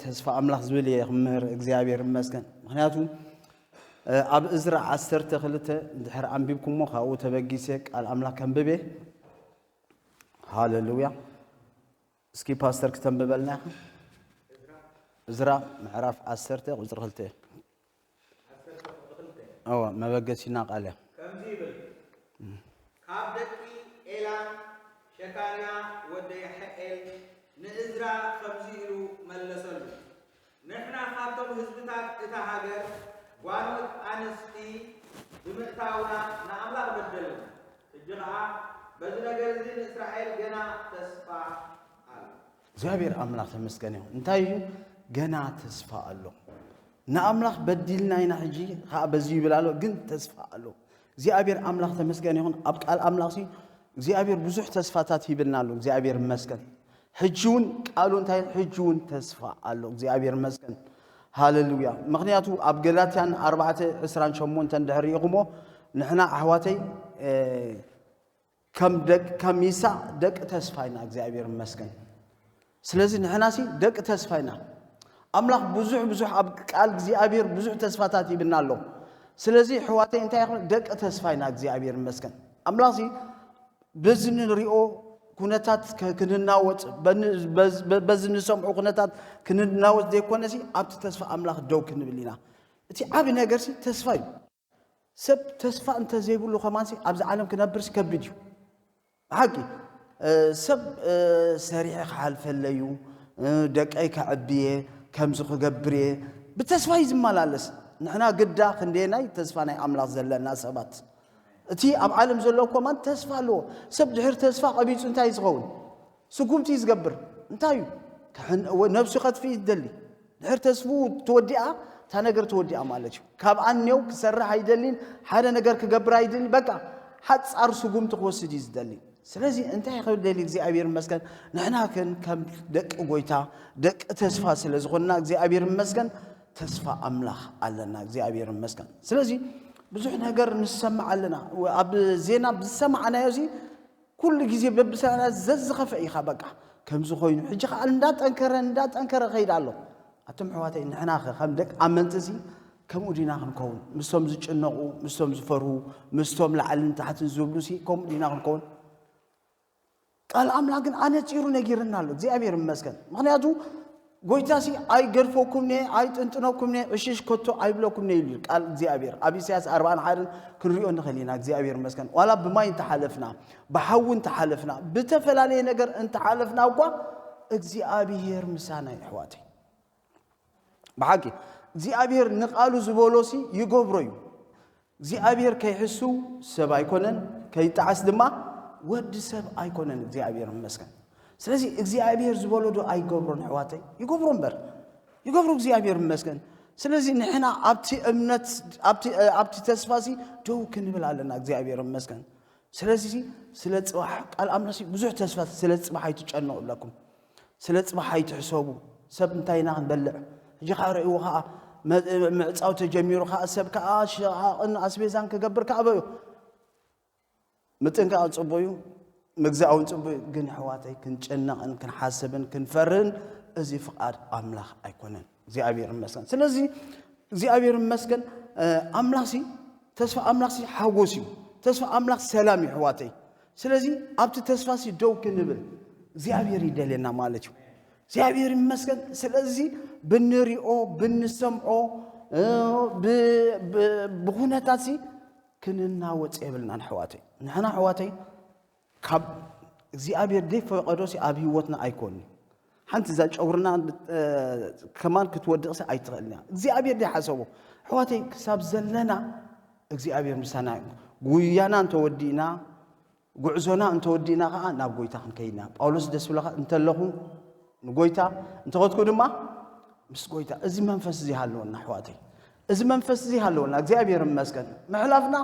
ተስፋ ኣምላኽ ዝብል እየ ክምህር። እግዚኣብሔር ይመስገን። ምኽንያቱ ኣብ እዝራ ዓሰርተ ክልተ እንድሕር ኣንቢብኩሞ ካብኡ ተበጊሰ ቃል ኣምላኽ ከንብብ እየ። ሃሌሉያ። እስኪ ፓስተር ክተንብበልና ኢኻ። እዝራ ምዕራፍ ዓሰርተ ቁፅሪ ክልተ። እወ፣ መበገሲና ቃል እያ። ከምዚ ይብል። ካብ ደቂ ኤላ ሸካርያ ወደ የሕኤል ንእዝራ ከምዚ ኢሉ መለሰሉ። ንሕና ካብቶም ህዝብታት እታ ሃገር ጓኖት ኣንስቲ ብምእታውና ንኣምላኽ በደልና። ሕጂ ኸኣ በዚ ነገር እዚ ንእስራኤል ገና ተስፋ ኣሎ። እግዚኣብሔር ኣምላኽ ተመስገን ይኹን። እንታይ እዩ? ገና ተስፋ ኣሎ። ንኣምላኽ በዲልና ኢና፣ ሕጂ ኸኣ በዚ ይብል ኣሎ፣ ግን ተስፋ ኣሎ። እግዚኣብሔር ኣምላኽ ተመስገን ይኹን። ኣብ ቃል ኣምላኽሲ እግዚኣብሔር ብዙሕ ተስፋታት ሂብልና ኣሎ። እግዚኣብሔር ይመስገን። ሕጂ እውን ቃሉ እንታይ? ሕጂ እውን ተስፋ ኣሎ። እግዚኣብሔር ይመስገን። ሃሌሉያ። ምኽንያቱ ኣብ ገላትያን ኣርባዕተ ዕስራን ሸሞንተን እንድሕር ርኢኹሞ፣ ንሕና ኣሕዋተይ፣ እ፣ ከም ደቅ-፣ ከም ይስሐቅ ደቂ ተስፋ ኢና። እግዚኣብሔር ይመስገን። ስለዚ ንሕናሲ ደቂ ተስፋ ኢና። ኣምላኽ ብዙሕ ብዙሕ ኣብ ቃል እግዚኣብሔር ብዙሕ ተስፋታት ሂብና ኣሎ። ስለዚ ኣሕዋተይ እንታይ ይኹን? ደቂ ተስፋ ኢና። እግዚኣብሔር ይመስገን። ኣምላኽሲ በዚ ንሪኦ ኩነታት ከ-፣ ክንናወጽ፣ በን-፣ በዝ-፣ በ-፣ በዚ ንሰምዖ ኩነታት ክንናወጽ ዘይኮነሲ ኣብቲ ተስፋ ኣምላኽ ደው ክንብል ኢና። እቲ ዓቢ ነገርሲ ተስፋ እዩ። ሰብ ተስፋ እንተዘይብሉ ከማንሲ ኣብዚ ዓለም ክነብርሲ ከቢድ እዩ። ብሓቂ፣ እ፣ ሰብ፣ እ፣ ሰሪሐ ክሓልፈለዩ፣ እ፣ ደቀይ ከዕብየ፣ ከምዚ ክገብር እየ፣ ብተስፋ እዩ ዝመላለስ። ንሕና ግዳ ክንደየናይ ተስፋ ናይ ኣምላኽ ዘለና ሰባት። እቲ ኣብ ዓለም ዘሎ እኮ ማን ተስፋ ኣለዎ። ሰብ ድሕሪ ተስፋ ቀቢጹ እንታይ እዩ ዝኸውን? ስጉምቲ እዩ ዝገብር። እንታይ እዩ? ክሕን-፣ ወ-፣ ነብሱ ከጥፍእ እዩ ዝደሊ። ድሕሪ ተስፍኡ ተወዲኣ፣ እታ ነገር ተወዲኣ ማለት እዩ። ካብ ኣኔው ክሰርሕ ኣይደሊን፣ ሓደ ነገር ክገብር ኣይደሊን። በቃ ሓጻር ስጉምቲ ክወስድ እዩ ዝደሊ። ስለዚ እንታይ ክብል ደሊ? እግዚኣብሔር ይመስገን። ንሕና ግን ከም ደቂ ጎይታ፣ ደቂ ተስፋ ስለ ዝኾንና እግዚኣብሔር ይመስገን፣ ተስፋ ኣምላኽ ኣለና። እግዚኣብሔር ይመስገን። ስለዚ ብዙሕ ነገር ንሰምዕ ኣለና። ኣብ ዜና ብዝሰማዕናዮ እዚ ኩሉ ግዜ በብሰና ዘዝኸፈ ኢኻ። በቃ ከምዚ ኮይኑ ሕጂ ኸዓ እንዳጠንከረ እንዳጠንከረ ኸይድ ኣሎ። ኣቶም ኣሕዋተይ፣ ንሕና ኸ ከም ደቂ ኣመንትሲ ከምኡ ዲና ክንከውን? ምስቶም ዝጭነቑ፣ ምስቶም ዝፈርሁ፣ ምስቶም ላዕልን ታሕትን ዝብሉሲ ከምኡ ዲና ክንከውን? ቃል ኣምላኽ ግን ኣነጺሩ ነጊርና ኣሎ። እግዚኣብሔር ይመስገን። ምኽንያቱ ጎይታሲ ኣይገድፈኩም እየ፣ ኣይጥንጥነኩም እየ፣ ዕሽሽ ከቶ ኣይብለኩም እየ ኢሉ ቃል እግዚኣብሔር። ኣብ ኢሳያስ ኣርባዓን ሓደን ክንሪኦ ንኽእል ኢና። እግዚኣብሔር ይመስገን። ዋላ ብማይ እንተሓለፍና፣ ብሓዊ እንተሓለፍና፣ ብተፈላለየ ነገር እንተሓለፍና እኳ እግዚኣብሔር ምሳና እዩ ኣሕዋተይ። ብሓቂ እግዚኣብሔር ንቃሉ ዝበሎሲ ይገብሮ እዩ። እግዚኣብሔር ከይሕሱ ሰብ ኣይኮነን፣ ከይጠዓስ ድማ ወዲ ሰብ ኣይኮነን። እግዚኣብሔር ይመስገን። ስለዚ እግዚኣብሔር ዝበሎ ዶ ኣይገብሮን ኣሕዋተይ? ይገብሮ እምበር፣ ይገብሮ። እግዚኣብሔር ይመስገን። ስለዚ ንሕና ኣብቲ እምነት፣ ኣብቲ፣ ኣብቲ ተስፋሲ ደው ክንብል ኣለና። እግዚኣብሔር ይመስገን። ስለዚ ስለ ጽባሕ ቃል ኣምላኽሲ ብዙሕ ተስፋ፣ ስለ ጽባሕ ኣይትጨነቑ እብለኩም። ስለ ጽባሕ ኣይትሕሰቡ። ሰብ እንታይ ኢና ክንበልዕ? ሕጂ ኸኣ ርእይዎ ኸኣ መ-፣ ምዕጻው ተጀሚሩ ኸኣ ሰብ ከኣ ሸቓቕን ኣስቤዛን ክገብር ከኣ በዩ። ምጥንቃቕ ጽቡቕ እዩ፣ ምግዛእ እውን ጽቡቕ እዩ። ግን ኣሕዋተይ ክንጨነቕን ክንሓስብን ክንፈርህን እዚ ፍቓድ ኣምላኽ ኣይኮነን። እግዚኣብሔር ይመስገን። ስለዚ እግዚኣብሔር ይመስገን፣ እ፣ ኣምላኽሲ፣ ተስፋ ኣምላኽሲ ሓጎስ እዩ። ተስፋ ኣምላኽ ሰላም እዩ ኣሕዋተይ። ስለዚ ኣብቲ ተስፋሲ ደው ክንብል እግዚኣብሔር ይደልየና ማለት እዩ። እግዚኣብሔር ይመስገን። ስለዚ ብንሪኦ፣ ብንሰምዖ፣ እ፣ ብ-፣ ብ-፣ ብኹነታትሲ ክንናወጽ የብልናን ኣሕዋተይ። ንሕና ኣሕዋተይ ካብ እግዚኣብሔር ደይፈቀዶሲ ኣብ ህይወትና ኣይኮንንዩ። ሓንቲ እዛ ጨጉርና፣ እ፣ ከማን ክትወድቕሲ ኣይትኽእልን እያ። እግዚኣብሔር ደይሓሰቦ። ኣሕዋተይ ክሳብ ዘለና እግዚኣብሔር ምሳና እዩ። ጉያና እንተወዲእና፣ ጉዕዞና እንተወዲእና ኸዓ ናብ ጎይታ ክንከይድ ኢና። ጳውሎስ ደስ ብለኻ እንተለኹ ንጎይታ፣ እንተኸድኩ ድማ ምስ ጎይታ። እዚ መንፈስ እዚ ሃለወና ኣሕዋተይ። እዚ መንፈስ እዚ ሃለወና። እግዚኣብሔር ይመስገን። ምሕላፍና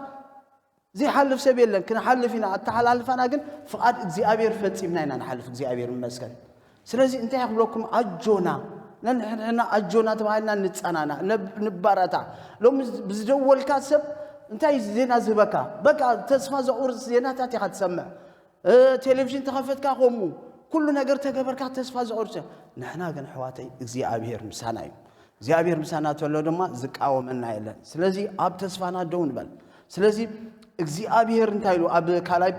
ዘይሓልፍ ሰብ የለን። ክንሓልፍ ኢና። ኣተሓላልፋና ግን ፍቓድ እግዚኣብሔር ፈጺምና ኢና ንሓልፍ። እግዚኣብሔር ይመስገን። ስለዚ እንታይ ክብለኩም፣ ኣጆና፣ ነንሕድሕድና ኣጆና ተባሂልና ንጸናና፣ ነብ-፣ ንባረታ። ሎሚ ብዝደወልካ ሰብ እንታይ ዜና ዝህበካ? በቃ ተስፋ ዘቑርጽ ዜናታት ኢኻ ትሰምዕ። እ፣ ቴሌቪዥን ተኸፈትካ ከምኡ፣ ኩሉ ነገር ተገበርካ ተስፋ ዝቆርጽ። ንሕና ግን ኣሕዋተይ እግዚኣብሔር ምሳና እዩ። እግዚኣብሔር ምሳና ተሎ ድማ ዝቃወመና የለን። ስለዚ ኣብ ተስፋና ደው ንበል። ስለዚ እግዚኣብሔር እንታይ ኢሉ ኣብ ካልኣይ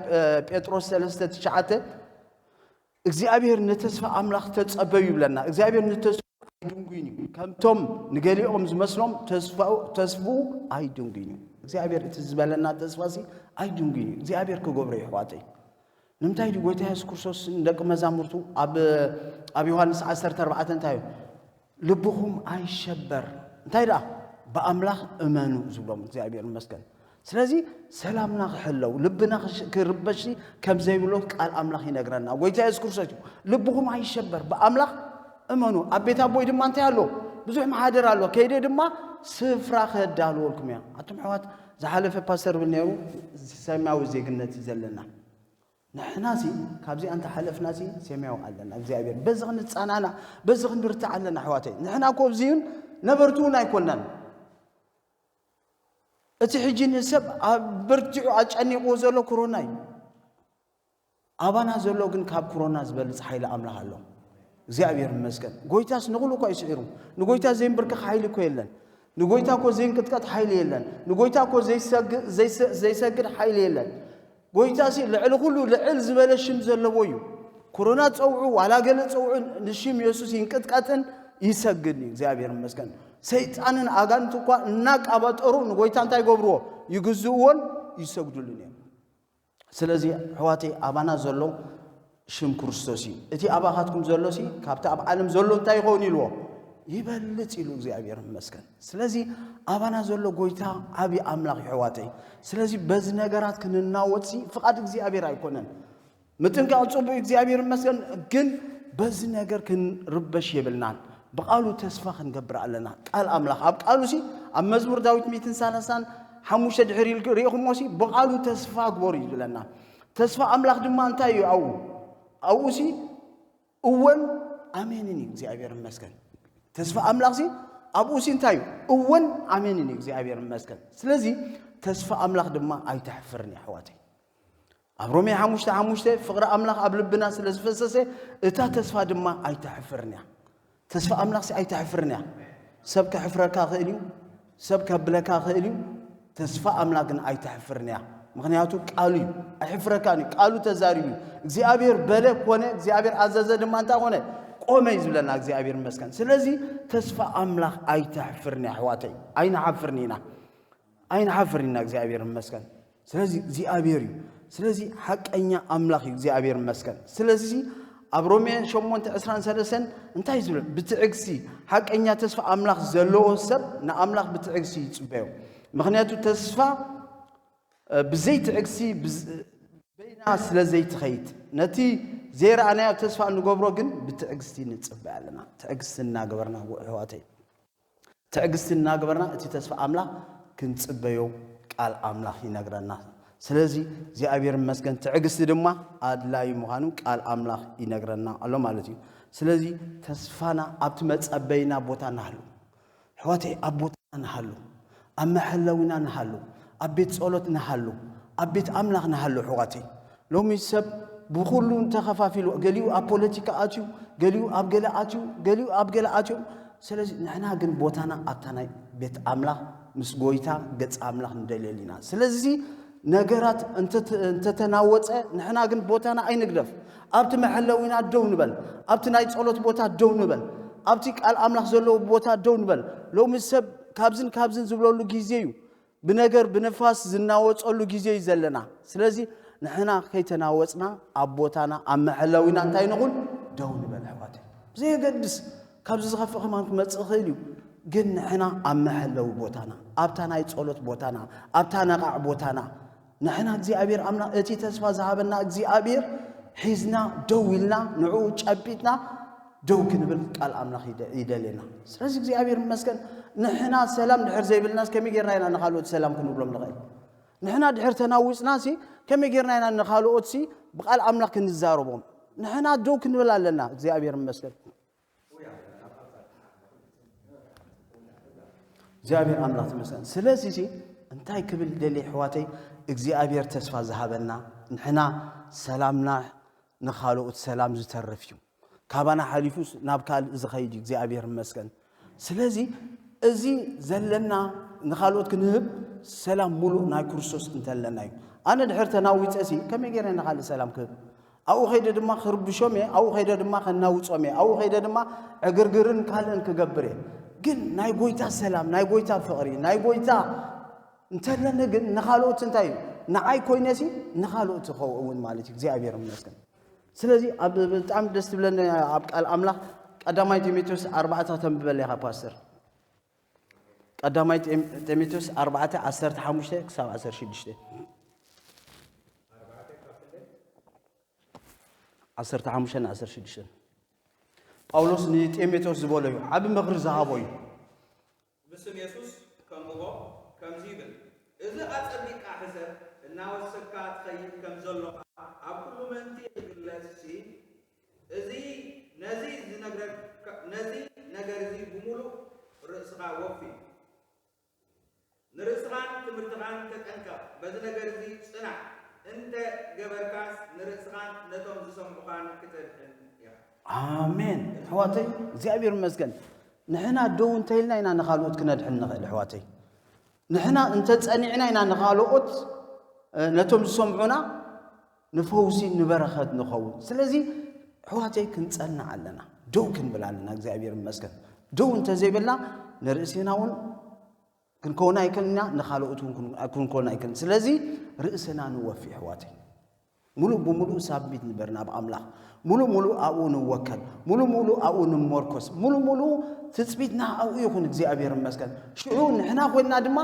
ጴጥሮስ ሰለስተ ትሽዓተ እግዚኣብሔር ንተስፋ ኣምላኽ ተጸበዩ ይብለና። እግዚኣብሔር ንተስፋ ኣይድንጉይን እዩ። ከምቶም ንገሊኦም ዝመስሎም ተስፋኡ ኣይድንጉይን እዩ። እግዚኣብሔር እቲ ዝበለና ተስፋ ሲ ኣይድንጉይን እዩ። እግዚኣብሔር ክገብሮ እዩ ኣሕዋተይ። ንምንታይ ድዩ ጎይታ የሱስ ክርስቶስ ንደቂ መዛሙርቱ ኣብ ኣብ ዮሃንስ ዓሰርተ ኣርባዕተ እንታይ እዩ? ልብኹም ኣይሸበር፣ እንታይ ደኣ ብኣምላኽ እመኑ ዝብሎም እግዚኣብሔር ይመስገን። ስለዚ ሰላምና ክሕለው ልብና ክርበሽ ከም ዘይብሎ ቃል ኣምላኽ ይነግረና። ጎይታ የሱስ ክርስቶስ እዩ ልብኹም ኣይሸበር ብኣምላኽ እመኑ። ኣብ ቤት ኣቦይ ድማ እንታይ ኣሎ? ብዙሕ መሓደር ኣሎ። ከይደ ድማ ስፍራ ከዳልወልኩም እያ። ኣቱም ኣሕዋት ዝሓለፈ ፓስተር ብል ነይሩ ሰማያዊ ዜግነት እዩ ዘለና። ንሕናሲ ካብዚኣ እንተሓለፍናሲ ሰማያዊ ኣለና እግዚኣብሔር። በዚ ክንጸናና በዚ ክንርትዕ ኣለና ኣሕዋተይ። ንሕና እኮ ኣብዚውን ነበርቲ እውን ኣይኮናን። እቲ ሕጂ ንሰብ ኣብ ብርቲዑ ኣጨኒቕዎ ዘሎ ኮሮና እዩ። ኣባና ዘሎ ግን ካብ ኮሮና ዝበልጽ ሓይሊ ኣምላኽ ኣሎ። እግዚኣብሔር ይመስገን። ጎይታስ ንኹሉ እኳ እዩ ስዒሩ። ንጎይታ ዘይንብርከኽ ሓይሊ እኮ የለን። ንጎይታ እኮ ዘይንቅጥቀጥ ሓይሊ የለን። ንጎይታ እኮ ዘይሰግድ ሓይሊ የለን። ጎይታሲ ልዕሊ ኩሉ ልዕል ዝበለ ሽም ዘለዎ እዩ። ኮሮና ጸውዑ ዋላ ገለ ጸውዑ ንሽም የሱስ ይንቅጥቀጥን ይሰግድን እዩ። እግዚኣብሔር ይመስገን። ሰይጣንን ኣጋንንት እኳ እናቃባጠሩ ንጎይታ እንታይ ይገብርዎ? ይግዝእዎን ይሰግዱሉን እዮም። ስለዚ ኣሕዋተይ ኣባና ዘሎ ሽም ክርስቶስ እዩ። እቲ ኣባኻትኩም ዘሎሲ ካብቲ ኣብ ዓለም ዘሎ እንታይ ይኸውን ኢልዎ? ይበልጽ ኢሉ እግዚኣብሔር ይመስገን። ስለዚ ኣባና ዘሎ ጎይታ ዓቢ ኣምላኽ እዩ ኣሕዋተይ። ስለዚ በዚ ነገራት ክንናወጽሲ ፍቓድ እግዚኣብሔር ኣይኮነን። ምጥንቃቕ ጽቡቕ እግዚኣብሔር ይመስገን፣ ግን በዚ ነገር ክንርበሽ የብልናን። ብቓሉ ተስፋ ክንገብር ኣለና። ቃል ኣምላኽ ኣብ ቃሉሲ ኣብ መዝሙር ዳዊት ሚእትን ሰላሳን ሓሙሽተ ድሕሪ ኢልክ ርኢኹሞሲ ብቓሉ ተስፋ ግበሩ እዩ ዝብለና። ተስፋ ኣምላኽ ድማ እንታይ እዩ ኣብኡ ኣብኡሲ እወን ኣሜንን እዩ እግዚኣብሔር ይመስገን። ተስፋ ኣምላኽሲ ኣብኡሲ እንታይ እዩ? እወን ኣሜንን እዩ እግዚኣብሔር ይመስገን። ስለዚ ተስፋ ኣምላኽ ድማ ኣይተሕፍርን እዩ ኣሕዋተይ። ኣብ ሮሜ ሓሙሽተ ሓሙሽተ ፍቕሪ ኣምላኽ ኣብ ልብና ስለ ዝፈሰሰ እታ ተስፋ ድማ ኣይተሕፍርን እያ። ተስፋ ኣምላኽሲ ኣይተሕፍርን እያ። ሰብ ከሕፍረካ ክእል እዩ፣ ሰብ ከብለካ ክእል እዩ። ተስፋ ኣምላኽ ግን ኣይተሕፍርን እያ። ምኽንያቱ ቃሉ እዩ፣ ኣይሕፍረካን እዩ። ቃሉ ተዛሪቡ እዩ። እግዚኣብሔር በለ ኮነ፣ እግዚኣብሔር ኣዘዘ ድማ እንታይ ኮነ? ቆመ እዩ ዝብለና እግዚኣብሔር ይመስገን። ስለዚ ተስፋ ኣምላኽ ኣይተሕፍርን እያ ኣሕዋተይ። ኣይንሓፍርን ኢና። ኣይንሓፍር ኢና እግዚኣብሔር ይመስገን። ስለዚ እግዚኣብሔር እዩ። ስለዚ ሓቀኛ ኣምላኽ እዩ እግዚኣብሔር ይመስገን። ስለዚ ኣብ ሮሜ ሸሞንተ ዕስራን ሰለስተን እንታይ ዝብል? ብትዕግስቲ ሓቀኛ ተስፋ ኣምላኽ ዘለዎ ሰብ ንኣምላኽ ብትዕግስቲ ይጽበዮ። ምኽንያቱ ተስፋ ብዘይ ትዕግስቲ በይና ስለ ዘይትኸይድ ነቲ ዘይረኣናዮ ተስፋ እንገብሮ ግን ብትዕግስቲ ንጽበ ኣለና። ትዕግስቲ እናገበርና ኣሕዋተይ ትዕግስቲ እናገበርና እቲ ተስፋ ኣምላኽ ክንጽበዮ ቃል ኣምላኽ ይነግረና። ስለዚ እግዚኣብሔር ይመስገን ትዕግስቲ ድማ ኣድላዪ ምዃኑ ቃል ኣምላኽ ይነግረና ኣሎ ማለት እዩ። ስለዚ ተስፋና ኣብቲ መጸበይና ቦታ ንሃሉ። ኣሕዋተይ ኣብ ቦታና ንሃሉ፣ ኣብ መሐለዊና ንሃሉ፣ ኣብ ቤት ጸሎት ንሃሉ፣ ኣብ ቤት ኣምላኽ ንሃሉ ኣሕዋተይ። ሎሚ ሰብ ብኹሉ እንተኸፋፊሉ፣ ገሊኡ ኣብ ፖለቲካ ኣትዩ፣ ገሊኡ ኣብ ገለ ኣትዩ፣ ገሊኡ ኣብ ገለ ኣትዩ። ስለዚ ንሕና ግን ቦታና ኣብታ ናይ ቤት ኣምላኽ ምስ ጎይታ ገጽ ኣምላኽ ንደልየሉ ኢና። ስለዚ ነገራት እንተተናወጸ ንሕና ግን ቦታና ኣይንግደፍ። ኣብቲ መሐለዊና ደው ንበል። ኣብቲ ናይ ጸሎት ቦታ ደው ንበል። ኣብቲ ቃል ኣምላኽ ዘለዎ ቦታ ደው ንበል። ሎሚ ሰብ ካብዝን ካብዝን ዝብለሉ ግዜ እዩ። ብነገር ብንፋስ ዝናወጸሉ ግዜ እዩ ዘለና። ስለዚ ንሕና ከይተናወጽና ኣብ ቦታና ኣብ መሐለዊና እንታይ ንኹን ደው ንበል ኣሕዋተይ። ብዘየገድስ ካብዚ ዝኸፍእ ከማን ክመጽእ ይኽእል እዩ። ግን ንሕና ኣብ መሐለዊ ቦታና ኣብታ ናይ ጸሎት ቦታና ኣብታ ነቓዕ ቦታና ንሕና እግዚኣብሔር ኣምና እቲ ተስፋ ዝሃበና እግዚኣብሔር ሒዝና ደው ኢልና ንዕኡ ጨቢጥና ደው ክንብል ቃል ኣምላኽ ይደልየና። ስለዚ እግዚኣብሔር ይመስገን ንሕና ሰላም ድሕር ዘይብልናስ ከመይ ጌርና ኢና ንኻልኦት ሰላም ክንብሎም ንኽእል? ንሕና ድሕር ተናዊፅና ሲ ከመይ ጌርና ኢና ንኻልኦት ሲ ብቃል ኣምላኽ ክንዛረቦም? ንሕና ደው ክንብል ኣለና። እግዚኣብሔር ይመስገን። እግዚኣብሔር ኣምላኽ ይመስገን። ስለዚ ሲ እንታይ ክብል ደሊ ኣሕዋተይ፣ እግዚኣብሔር ተስፋ ዝሃበና ንሕና ሰላምና ንኻልኦት ሰላም ዝተርፍ እዩ። ካባና ሓሊፉስ ናብ ካልእ ዝኸይድ እዩ። እግዚኣብሔር ይመስገን። ስለዚ እዚ ዘለና ንኻልኦት ክንህብ ሰላም ሙሉእ ናይ ክርስቶስ እንተለና እዩ። ኣነ ድሕር ተናዊፀ ሲ ከመይ ገይረ ንኻልእ ሰላም ክህብ? ኣብኡ ከይደ ድማ ክርብሾም እየ፣ ኣብኡ ከይደ ድማ ከናውፆም እየ፣ ኣብኡ ከይደ ድማ ዕግርግርን ካልእን ክገብር እየ። ግን ናይ ጎይታ ሰላም፣ ናይ ጎይታ ፍቕሪ፣ ናይ ጎይታ እንተለኒ ግን ንኻልኦት እንታይ እዩ? ንዓይ ኮይነሲ ንኻልኦት ክኸውን ማለት እዩ። እግዚኣብሔር ይመስገን። ስለዚ ኣብ ብጣዕሚ ደስ ትብለኒ ኣብ ቃል ኣምላኽ ቀዳማይ ጢሞቴዎስ ኣርባዕተ ከተንብበለይ ኢኻ ፓስተር። ቀዳማይ ጢም- ጢሞቴዎስ ኣርባዕተ ዓሰርተ ሓሙሽተ ክሳብ ዓሰርተ ሽዱሽተ። ዓሰርተ ሓሙሽተ ን ዓሰርተ ሽዱሽተ ጳውሎስ ንጢሞቴዎስ ዝበሎ እዩ። ዓቢ ምኽሪ ዝሃቦ እዩ። ብስም የሱስ ከምብቦ ከምዚ ይብል፣ እዚ ኣጸቢቕካ ሕሰብ፣ እናወሰኽካ ትኸይድ ከም ዘሎኻ ኣብ ኩሉ ምእንቲ ክግለጽሲ፣ እዚ ነዚ ዝነግረካ ነዚ ነገር እዚ ብምሉእ ርእስኻ ወፊ። ንርእስኻን ትምህርትኻን ተጠንቀቕ፣ በዚ ነገር እዚ ጽናዕ፣ እንተ ገበርካስ ንርእስኻን ነቶም ዝሰምዑኻን ክተድሕን ኢኻ። ኣሜን። ኣሕዋተይ እግዚኣብሔር ይመስገን። ንሕና ደው እንተኢልና ኢና ንኻልኦት ክነድሕን ንኽእል ኣሕዋተይ። ንሕና እንተጸኒዕና ኢና ንኻልኦት ነቶም ዝሰምዑና ንፈውሲ ንበረኸት ንኸውን። ስለዚ ኣሕዋተይ ክንጸንዕ ኣለና፣ ደው ክንብል ኣለና። እግዚኣብሔር ይመስገን። ደው እንተዘይበልና ንርእስና እውን ክንከውን ኣይክእልና፣ ንኻልኦት እውን ክንከውን ኣይክእልን። ስለዚ ርእስና ንወፊ ኣሕዋተይ። ሙሉእ ብሙሉእ ሳብሚት ንበር ናብ ኣምላኽ። ሙሉእ ሙሉእ ኣብኡ ንወከል። ሙሉእ ሙሉእ ኣብኡ ንመርኮስ። ሙሉእ ሙሉእ ትጽቢትና ኣብኡ ይኹን። እግዚኣብሔር ይመስገን። ሽዑ ንሕና ኮይንና ድማ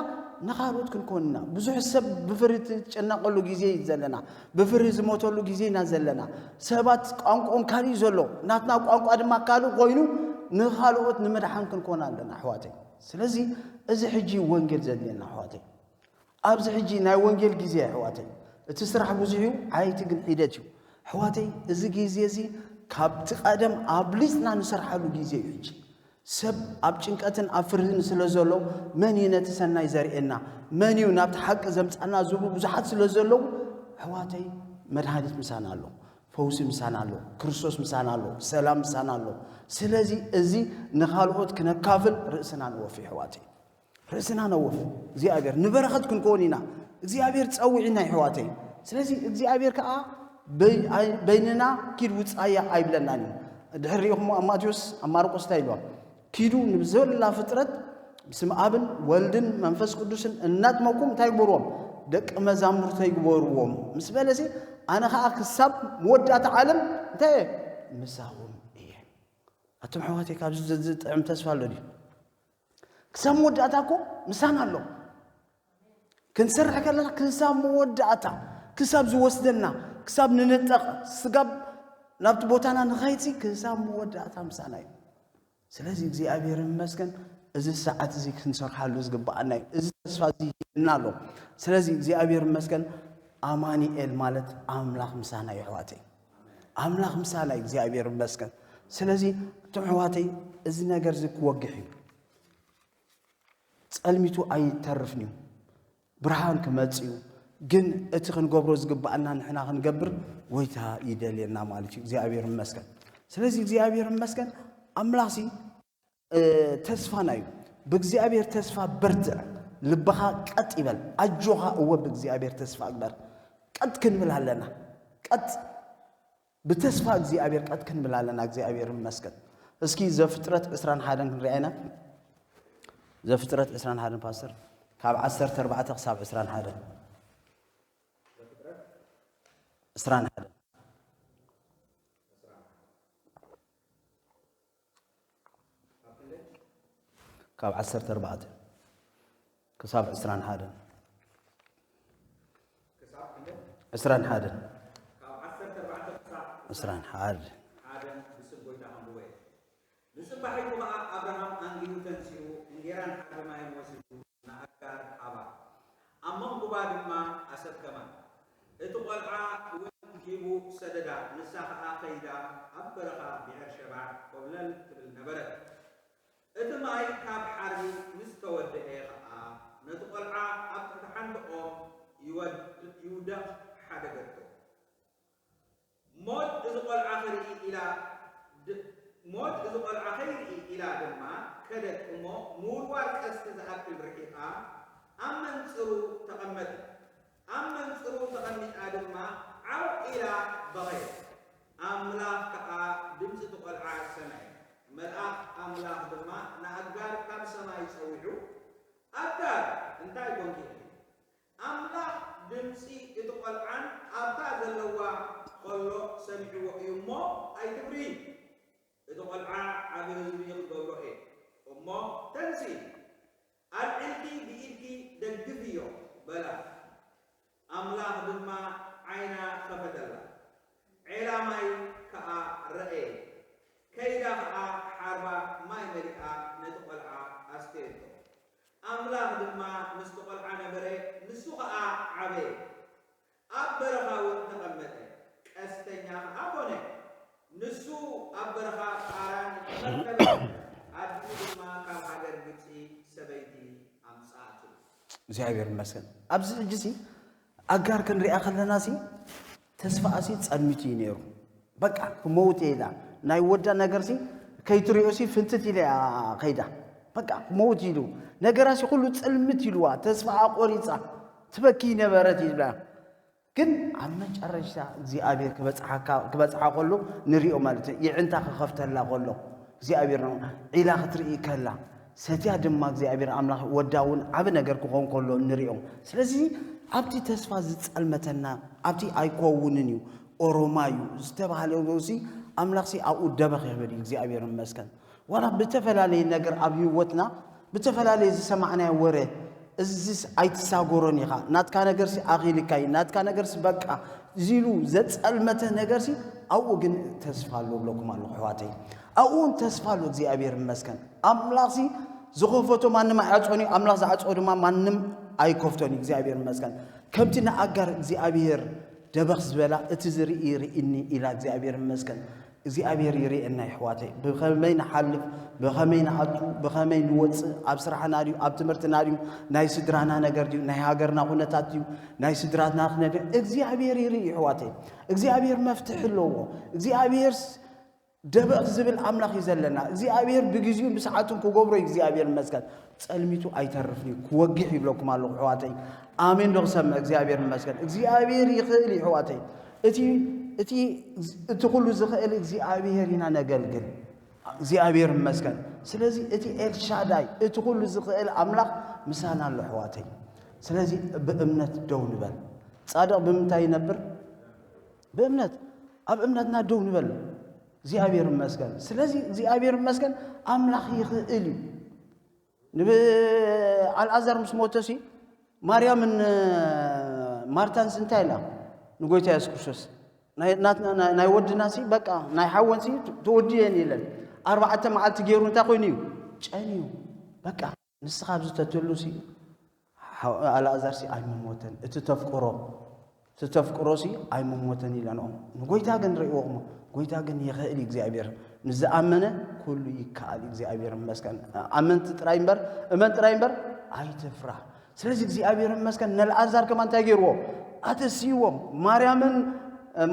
ንኻልኦት ክንኮን ኢና። ብዙሕ ሰብ ብፍርሂ ትጨነቐሉ ግዜ እዩ ዘለና። ብፍርሂ ዝሞተሉ ግዜ ኢና ዘለና። ሰባት ቋንቋኦም ካልእ እዩ ዘሎ። ናትና ቋንቋ ድማ ካልእ ኮይኑ ንኻልኦት ንምድሓን ክንኮን ኣለና ኣሕዋተይ። ስለዚ እዚ ሕጂ ወንጌል ዘድልየና ኣሕዋተይ። ኣብዚ ሕጂ ናይ ወንጌል ግዜ ኣሕዋተይ፣ እቲ ስራሕ ብዙሕ እዩ፣ ዓይቲ ግን ሒደት እዩ። ኣሕዋተይ፣ እዚ ግዜ እዚ ካብቲ ቀደም ኣብሊጽና ንሰርሓሉ ግዜ እዩ። ሕጂ ሰብ ኣብ ጭንቀትን ኣብ ፍርህን ስለ ዘሎ፣ መን እዩ ነቲ ሰናይ ዘርእየና? መን እዩ ናብቲ ሓቂ ዘምጻና ዝብሉ ብዙሓት ስለ ዘለዉ፣ ኣሕዋተይ፣ መድሃኒት ምሳና ኣሎ፣ ፈውሲ ምሳና ኣሎ፣ ክርስቶስ ምሳና ኣሎ፣ ሰላም ምሳና ኣሎ። ስለዚ እዚ ንኻልኦት ክነካፍል ርእስና ንወፊ ኣሕዋተይ። ርእስና ነውፍ እግዚኣብሔር ንበረኸት ክንከውን ኢና። እግዚኣብሔር ጸዊዕና ይሕዋተይ። ስለዚ እግዚኣብሔር ከዓ በይንና ኪድ ውፃያ ኣይብለናን እዩ። ድሕር ሪኢኹሞ ኣብ ማቴዎስ ኣብ ማርቆስ እንታይ ኢልዋ? ኪዱ ንብዘላ ፍጥረት ብስም ኣብን ወልድን መንፈስ ቅዱስን እናጥመኩም እንታይ ግበርዎም? ደቂ መዛሙርተይ ግበርዎም ምስ በለሲ ኣነ ከዓ ክሳብ መወዳእታ ዓለም እንታይ ምሳኹም እየ። ኣቱም ኣሕዋተይ ካብዚ ዝጥዕም ተስፋ ኣሎ ድዩ? ክሳብ መወዳእታ እኮ ምሳና ኣሎ። ክንሰርሕ ከለና ክሳብ መወዳእታ ክሳብ ዝወስደና ክሳብ ንንጠቕ ስጋብ ናብቲ ቦታና ንኸይድሲ ክሳብ መወዳእታ ምሳና እዩ። ስለዚ እግዚኣብሔር ይመስገን እዚ ሰዓት እዚ ክንሰርሓሉ ዝግብኣና እዩ። እዚ ተስፋ እዚ ሂብና ኣሎ። ስለዚ እግዚኣብሔር ይመስገን ኣማኑኤል ማለት ኣምላኽ ምሳና እዩ ኣሕዋተይ። ኣምላኽ ምሳና እዩ እግዚኣብሔር ይመስገን። ስለዚ እቶም ኣሕዋተይ እዚ ነገር እዚ ክወግሕ እዩ። ጸልሚቱ ኣይተርፍን እዩ። ብርሃን ክመጽእ እዩ። ግን እቲ ክንገብሮ ዝግብኣና ንሕና ክንገብር ጎይታ ይደልየና ማለት እዩ። እግዚኣብሔር ይመስገን። ስለዚ እግዚኣብሔር ይመስገን ኣምላኽሲ ተስፋና እዩ። ብእግዚኣብሔር ተስፋ በርትዕ፣ ልብኻ ቀጥ ይበል፣ ኣጆኻ እወ ብእግዚኣብሔር ተስፋ ግበር። ቀጥ ክንብል ኣለና። ቀጥ ብተስፋ እግዚኣብሔር ቀጥ ክንብል ኣለና። እግዚኣብሔር ይመስገን። እስኪ ዘፍጥረት ዕስራን ሓደን ክንሪኣ ኢና። ዘፍጥረት ዕስራን ሓደን ፓስተር ካብ ዓሰርተ ኣርባዕተ ክሳብ ዕስራን ሓደን ዕስራን ሓደን ካብ ዓሰርተ ኣርባዕተ ክሳብ ዕስራን ሓደን ዕስራን ሓደን ዕስራን ሓደን ንጽባሒቱ ኸዓ ኣብርሃም ኣንጊሁ ተንሲኡ እንጌራን ዓቢ ማይን ወሲዱ ንኣጋር ሃባ፣ ኣብ መንጎባ ድማ ኣሰከማ። እቲ ቈልዓ እውን ሂቡ ሰደዳ፣ ንሳ ኸዓ ኸይዳ ኣብ በረኻ ብኤርሸባ ኰብለል ትብል ነበረት። እቲ ማይ ካብ ሓርቢ ምስ ተወደኤ ኸዓ፣ ነቲ ቈልዓ ኣብ ትሕቲ ሓንቲ ኦም ይወድ ይውደቕ ሓደገቶ። ሞት እዛ ምውርዋር ቀስቲ ዝኣክል ርሒቓ ኣብ መንጽሩ ተቐመጠት። ኣብ መንጽሩ ተቐሚጣ ድማ ዓው ኢላ በኸየት። ኣምላኽ ከኣ ድምጺ እቲ ቈልዓ ሰምዐ። መልኣኽ ኣምላኽ ድማ ንኣጋር ካብ ሰማይ ጸዊዑ፣ ኣጋር፣ እንታይ ኰንኪ ኢኺ? ኣምላኽ ድምጺ እቲ ቈልዓን ኣብታ ዘለዋ ኸሎ ሰሚዕዎ እዩ እሞ ኣይትፍርሂ። እቲ ቖልዓ ዓቢ ህዝቢ ክገብሮ እየ እሞ ተንስኢ፣ ኣልዒልኪ ብኢድኪ ደግፍዮ በላ። ኣምላኽ ድማ ዓይና ኸፈተላ፣ ዔላ ማይ ከኣ ረኣየት። ከይዳ ኸኣ ሓርባ ማይ መሊኣ ነቲ ቖልዓ ኣስተየቶ። ኣምላኽ ድማ ምስቲ ቖልዓ ነበረ፣ ንሱ ኸኣ ዓበየ። ኣብ በረኻ እውን ተቐመጠ፣ ቀስተኛ ኸዓ ኾነ። ንሱ ኣብ በረኻ ጳራን ተመልከተ፣ ኣዲኡ ድማ ካብ ሃገር ግብጺ ሰበይቲ ኣምጽኣትሉ። እግዚኣብሔር ይመስገን። ኣብዚ ሕጂ ሲ ኣጋር ክንሪኣ ከለና ሲ ተስፋኣ ሲ ጸልሚቱ እዩ ነይሩ። በቃ ክመውት እየ ኢላ ናይ ወዳ ነገር ሲ ከይትሪኦ ሲ ፍንትት ኢለ እያ ከይዳ። በቃ ክመውት ኢሉ ነገራ ሲ ኩሉ ጽልምት ኢልዋ፣ ተስፋኣ ቆሪጻ ትበኪ ነበረት ይብላ። ግን ኣብ መጨረሽታ እግዚኣብሔር ክበጽሓካ ክበጽሓ ከሎ ንሪኦ ማለት እዩ። የዕንታ ክኸፍተላ ከሎ እግዚኣብሔር ነው ዒላ ክትርኢ ከላ ሰትያ ድማ እግዚኣብሔር ኣምላኽ ወዳ እውን ዓቢ ነገር ክኾን ከሎ ንሪኦ። ስለዚ ኣብቲ ተስፋ ዝጸልመተና ኣብቲ ኣይከውንን እዩ ኦሮማ እዩ ዝተባህለ ሲ ኣምላኽሲ ኣብኡ ደበኽ ይብል እዩ። እግዚኣብሔር ይመስገን። ዋላ ብተፈላለየ ነገር ኣብ ህይወትና ብተፈላለየ ዝሰማዕናዮ ወረ እዚስ ኣይትሳጎሮን ኢኻ፣ ናትካ ነገርሲ ኣኺልካ እዩ፣ ናትካ ነገርሲ በቃ ዚሉ ዘጸልመተ ነገርሲ ኣብኡ ግን ተስፋ ኣሎ ብለኩም ኣለኹ ኣሕዋተይ። ኣብኡ እውን ተስፋ ኣሎ እግዚኣብሔር ይመስገን። ኣምላኽሲ ዝኸፈቶ ማንም ኣይዓጾን እዩ፣ ኣምላኽ ዝዓጾ ድማ ማንም ኣይከፍቶን እዩ። እግዚኣብሔር ይመስገን። ከምቲ ንኣጋር እግዚኣብሔር ደበኽ ዝበላ እቲ ዝርኢ ርኢኒ ኢላ እግዚኣብሔር ይመስገን። እግዚኣብሔር ይርእየና የሕዋተይ። ብኸመይ ንሓልፍ፣ ብኸመይ ንኣቱ፣ ብኸመይ ንወፅእ፣ ኣብ ስራሕና ድዩ፣ ኣብ ትምህርትና ድዩ፣ ናይ ስድራና ነገር ድዩ፣ ናይ ሃገርና ኩነታት ድዩ፣ ናይ ስድራትና ኩነታት፣ እግዚኣብሔር ይርኢ የሕዋተይ። እግዚኣብሔር መፍትሒ ኣለዎ። እግዚኣብሔር ደበቕ ዝብል ኣምላኽ እዩ ዘለና። እግዚኣብሔር ብግዜኡን ብሰዓቱን ክገብሮ እዩ። እግዚኣብሔር ይመስገን። ጸልሚቱ ኣይተርፍን እዩ፣ ክወግሕ ይብለኩም ኣለኹ ኣሕዋተይ። ኣሜን ዶ ክሰምዕ? እግዚኣብሔር ይመስገን። እግዚኣብሔር ይኽእል እዩ ኣሕዋተይ። እቲ እቲ እቲ ኩሉ ዝኽእል እግዚኣብሔር ኢና ነገልግል። እግዚኣብሔር ይመስገን። ስለዚ እቲ ኤልሻዳይ እቲ ኩሉ ዝኽእል ኣምላኽ ምሳና ኣሎ ኣሕዋተይ። ስለዚ ብእምነት ደው ንበል። ጻድቕ ብምንታይ ይነብር? ብእምነት። ኣብ እምነትና ደው ንበል። እግዚኣብሔር ይመስገን። ስለዚ እግዚኣብሔር ይመስገን ኣምላኽ ይኽእል እዩ። ንኣልኣዛር ምስ ሞተሲ ማርያምን ማርታንስ እንታይ ኢላ ንጎይታ የሱስ ክርስቶስ ናይ ናትና- ናይ- ናይ ወድናሲ በቃ ናይ ሓወንሲ ተወድየን ኢለን ኣርባዕተ መዓልቲ ገይሩ እንታይ ኮይኑ እዩ ጨንዩ በቃ ንስኻ ኣብዚ ተትህሉሲ ሓው- ኣልኣዛርሲ ኣይምሞተን። እቲ ተፍቅሮ እቲ ተፍቅሮሲ ኣይምሞተን ኢለንኦም። ንጎይታ ግን ርእይዎም። ጎይታ ግን ይኽእል እዩ እግዚኣብሔር። ንዝኣመነ ኩሉ ይከኣል እዩ እግዚኣብሔር ይመስገን። ኣመንቲ ጥራይ እምበር እመን ጥራይ እምበር ኣይትፍራህ። ስለዚ እግዚኣብሔር ይመስገን ነልኣዛር ከማ እንታይ ገይርዎ ኣተስይዎም። ማርያምን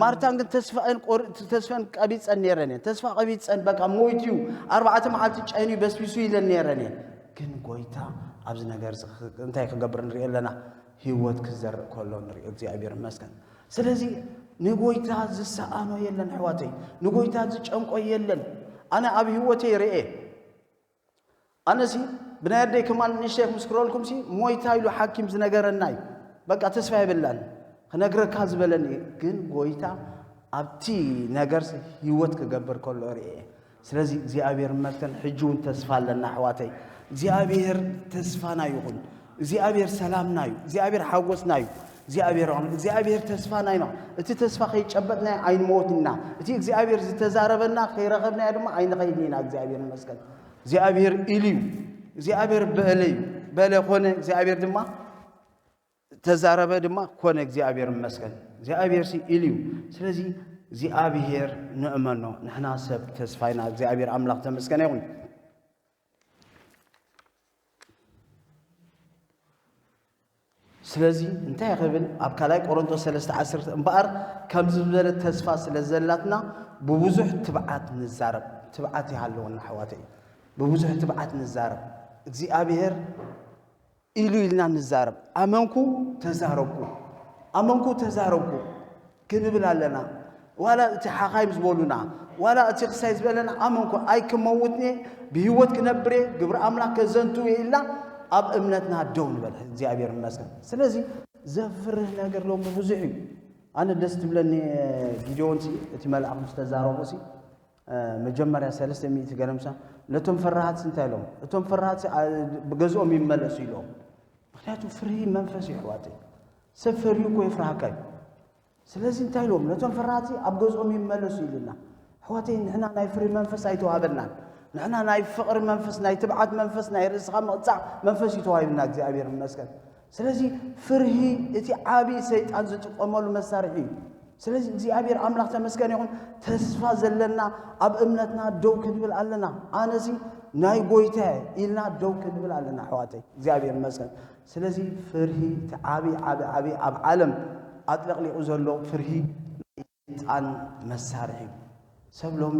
ማርታን ግን ተስፋን ቆር- ተስፋን ቀቢፀን ነይረን እየን። ተስፋ ቀቢፀን በቃ ሞይቱ እዩ ኣርባዕተ መዓልቲ ጨንዩ በስቢሱ ኢለን ነይረን እየን። ግን ጎይታ ኣብዚ ነገር እዚ ክ- እንታይ ክገብር ንርኢ ኣለና? ህይወት ክዘርእ ከሎ ንሪኦ እግዚኣብሔር ይመስገን። ስለዚ ንጎይታ ዝሰኣኖ የለን ኣሕዋተይ፣ ንጎይታ ዝጨንቆ የለን። ኣነ ኣብ ህይወተይ ርኤ ኣነሲ ብናይ ኣደይ ከማን ንእሽተይ ክምስክረልኩምሲ ሞይታ ኢሉ ሓኪም ዝነገረና እዩ። በቃ ተስፋ የብላን ክነግረካ ዝበለኒ እዩ። ግን ጎይታ ኣብቲ ነገርሲ ህይወት ክገብር ከሎ ርኤ። ስለዚ እግዚኣብሔር ይመስገን ሕጂ እውን ተስፋ ኣለና ኣሕዋተይ። እግዚኣብሔር ተስፋና ይኹን። እግዚኣብሔር ሰላምና እዩ። እግዚኣብሔር ሓጎስና እዩ። እግዚኣብሔር ኣቕም እግዚኣብሔር ተስፋና ኢና። እቲ ተስፋ ከይጨበጥናዮ ኣይንመወትን ኢና። እቲ እግዚኣብሔር ዝተዛረበና ከይረኸብናዮ ድማ ኣይንኸይድን ኢና። እግዚኣብሔር ይመስገን። እግዚኣብሔር ኢሉ እዩ። እግዚኣብሔር በለ እዩ። በለ ኮነ እግዚኣብሔር ድማ ተዛረበ ድማ ኮነ እግዚኣብሔር ይመስገን። እግዚኣብሔር ሲ ኢሉ እዩ። ስለዚ እግዚኣብሔር ንእመኖ። ንሕና ሰብ ተስፋ ኢና። እግዚኣብሔር ኣምላኽ ተመስገነ ይኹን። ስለዚ እንታይ ክብል ኣብ ካልኣይ ቆሮንቶስ ሰለስተ ዓሰርተ እምበኣር ከምዚ ዝበለ ተስፋ ስለ ዘላትና ብብዙሕ ትብዓት ንዛረብ። ትብዓት ይሃለወና ኣሕዋተይ። ብብዙሕ ትብዓት ንዛረብ። እግዚኣብሔር ኢሉ ኢልና ንዛረብ። ኣመንኩ፣ ተዛረብኩ፣ ኣመንኩ፣ ተዛረብኩ ክንብል ኣለና። ዋላ እቲ ሓኻይም ዝበሉና፣ ዋላ እቲ ክሳይ ዝበለና፣ ኣመንኩ፣ ኣይክመውትን'የ፣ ብህይወት ክነብር'የ፣ ግብሪ ኣምላኽ ከዘንትው'የ ኢልና ኣብ እምነትና ደው ንበል። እግዚኣብሔር ይመስገን። ስለዚ ዘፍርህ ነገር ሎሚ ብዙሕ እዩ። ኣነ ደስ ትብለኒ ጊድዮንሲ እቲ መልኣኽ ምስ ተዛረቦሲ መጀመርያ ሰለስተ ሚእቲ ገለምሳ ነቶም ፈራሃት እንታይ ኢሎም? እቶም ፈራሃት ብገዝኦም ይመለሱ ኢሎም። ምክንያቱ ፍርሂ መንፈስ እዩ ኣሕዋተይ። ሰብ ፈርዩ እኮ የፍርሃካ እዩ። ስለዚ እንታይ ኢሎም? ነቶም ፈራሃት ኣብ ገዝኦም ይመለሱ ኢልና። ኣሕዋተይ ንሕና ናይ ፍርሂ መንፈስ ኣይተዋህበናን። ንሕና ናይ ፍቕሪ መንፈስ፣ ናይ ትብዓት መንፈስ፣ ናይ ርእስኻ ምቕጻዕ መንፈስ እዩ ተዋሂብና እግዚኣብሔር ይመስገን። ስለዚ ፍርሂ እቲ ዓቢ ሰይጣን ዝጥቀመሉ መሳርሒ እዩ። ስለዚ እግዚኣብሔር ኣምላኽ ተመስገን ይኹን። ተስፋ ዘለና ኣብ እምነትና ደው ክንብል ኣለና። ኣነሲ ናይ ጎይታ ኢልና ደው ክንብል ኣለና ኣሕዋተይ። እግዚኣብሔር ይመስገን። ስለዚ ፍርሂ እቲ ዓቢ ዓቢ ዓቢ ኣብ ዓለም ኣጥለቕሊቑ ዘሎ ፍርሂ ናይ ሰይጣን መሳርሒ እዩ። ሰብ ሎሚ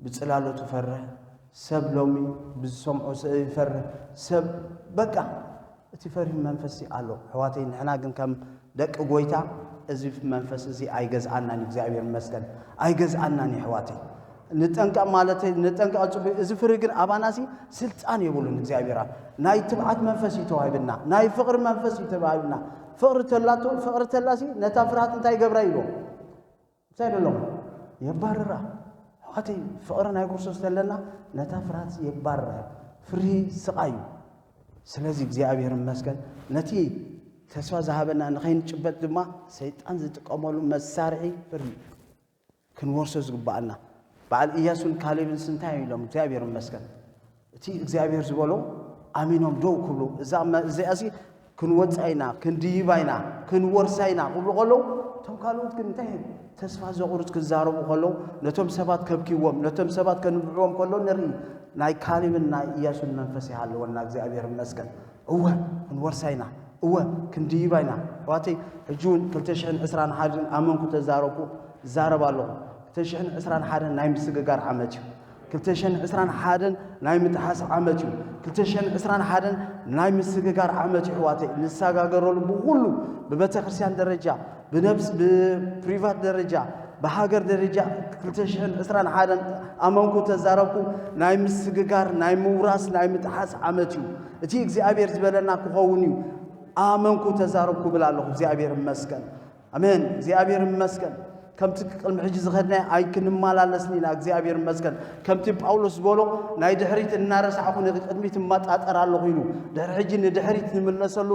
ብጽላሎቱ ይፈርህ። ሰብ ሎሚ ብዝሰምዖ ይፈርህ። ሰብ በቃ እቲ ፈሪህ መንፈስ ኣሎ ኣሕዋተይ። ንሕና ግን ከም ደቂ ጎይታ እዚ መንፈስ እዚ ኣይገዝኣናን እዩ። እግዚኣብሔር ይመስገን ኣይገዝኣናን እዩ ኣሕዋተይ። ንጠንቀቕ ማለተይ ንጠንቀቕ ጽቡቅ። እዚ ፍርሂ ግን ኣባናሲ ስልጣን የብሉን እግዚኣብሔር። ናይ ትብዓት መንፈስ እዩ ተዋሂብና፣ ናይ ፍቕሪ መንፈስ እዩ ተዋሂብና። ፍቕሪ ተላቶ ፍቕሪ ተላሲ ነታ ፍርሃት እንታይ ይገብራ ኢሉ እንታይ ደሎም የባርራ። ኣሕዋተይ ፍቕሪ ናይ ክርስቶስ ተለና ነታ ፍርሃት የባርራ። ፍርሂ ስቓይ እዩ። ስለዚ እግዚኣብሔር ይመስገን ነቲ ተስፋ ዝሃበና ንኸይንጭበጥ ድማ ሰይጣን ዝጥቀመሉ መሳርሒ ፍርሂ እዩ። ክንወርሶ ዝግባኣና በዓል ኢያሱን ካሌብን ስንታይ ኢሎም እግዚኣብሔር ይመስገን እቲ እግዚኣብሔር ዝበሎ ኣሚኖም ደው ክብሉ እዛ መ- እዚኣሲ ክንወፃ ኢና ክንድይባ ኢና ክንወርሳ ኢና ክብሉ ከለዉ እቶም ካልኦት ግን እንታይ ተስፋ ዘቑርፅ ክዛረቡ ከለዉ ነቶም ሰባት ከብኪዎም ነቶም ሰባት ከንብዕዎም ከለዉ ንርኢ ናይ ካሌብን ናይ ኢያሱን መንፈስ ይሃለወና እግዚኣብሔር ይመስገን እወ ክንወርሳ ኢና እወ ክንድይባ ኢና ኣሕዋተይ ሕጂ እውን ክልተ ሽሕን ዕስራን ሓደን ኣመንኩ ተዛረብኩ እዛረብ ኣለኹ ክልተ ሽሕን ዕስራን ሓደን ናይ ምስግጋር ዓመት እዩ ክልተ ሽሕን ዕስራን ሓደን ናይ ምጥሓስ ዓመት እዩ ክልተ ሽሕን ዕስራን ሓደን ናይ ምስግጋር ዓመት እዩ ኣሕዋተይ ንሰጋገረሉ ብኩሉ ብቤተክርስትያን ደረጃ ብነብስ ብፕሪቫት ደረጃ ብሃገር ደረጃ ክልተ ሽሕን ዕስራን ሓደን ኣመንኩ ተዛረብኩ ናይ ምስግጋር ናይ ምውራስ ናይ ምጥሓስ ዓመት እዩ እቲ እግዚኣብሔር ዝበለና ክኸውን እዩ ኣመንኩ ተዛረብኩ ብል ኣለኹ እግዚኣብሔር ይመስገን ኣሜን እግዚኣብሔር ይመስገን ከምቲ ቅድሚ ሕጂ ዝኸድናዮ ኣይክንመላለስን ኢና እግዚኣብሔር ይመስገን ከምቲ ጳውሎስ ዝበሎ ናይ ድሕሪት እናረሳዕኹ ንቅድሚት እመጣጠር ኣለኹ ኢሉ ድሕሪ ሕጂ ንድሕሪት ንምለሰሉ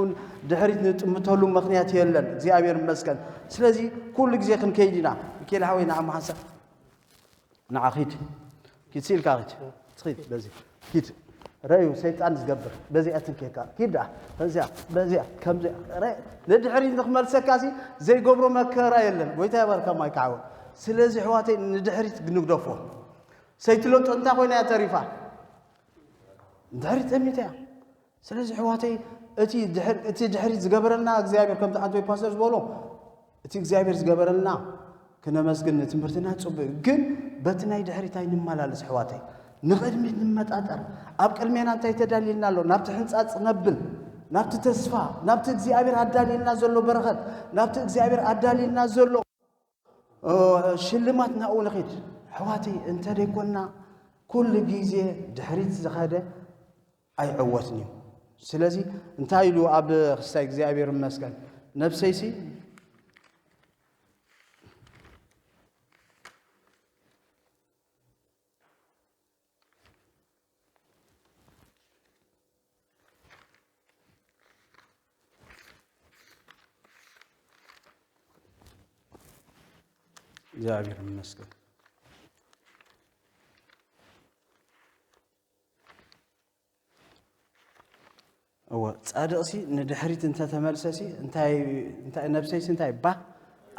ድሕሪት ንጥምተሉ ምኽንያት የለን እግዚኣብሔር ይመስገን ስለዚ ኩሉ ግዜ ክንከይድ ኢና ሚካኤል ሓወይ ንዓማ ሓንሳብ ንዓ ኪድ ኪድ ሲልካ ኪድ ትኺድ በዚ ኪድ ረዩ ሰይጣን ዝገብር በዚኣ ትንኬካ ኪድ ዳ በዚኣ በዚኣ ከምዚኣ ረ ንድሕሪት ንክመልሰካ ሲ ዘይገብሮ መከራ የለን ጎይታ ይባርካ ማይ ካዓወ ስለዚ ኣሕዋተይ ንድሕሪት ንግደፎ ሰይትለጦ እንታይ ኮይና እያ ተሪፋ ድሕሪት ጠሚታ እያ ስለዚ ኣሕዋተይ እቲ ድሕር- እቲ ድሕሪት ዝገበረልና እግዚኣብሔር ከምቲ ዓንቶይ ፓስተር ዝበሎ እቲ እግዚኣብሔር ዝገበረልና ክነመስግን ንትምህርትና ፅቡቅ እዩ። ግን በቲ ናይ ድሕሪት ኣይንመላለስ ኣሕዋተይ ንቕድሚት ንመጣጠር ኣብ ቅድሜና እንታይ ተዳልየልና ኣሎ ናብቲ ሕንፃፅ ነብል ናብቲ ተስፋ ናብቲ እግዚኣብሔር ኣዳልየልና ዘሎ በረኸት ናብቲ እግዚኣብሔር ኣዳልየልና ዘሎ ሽልማት ናብኡ ንኺድ ኣሕዋተይ እንተደይኮንና ኩሉ ግዜ ድሕሪት ዝኸደ ኣይዕወትን እዩ ስለዚ እንታይ ኢሉ ኣብ ክስታይ እግዚኣብሔር ይመስገን ነብሰይሲ እግዚኣብሔር ይመስገን እወ ጻድቕሲ ንድሕሪት እንተተመልሰሲ እንታይ እንታይ ነብሰይሲ እንታይ ባህ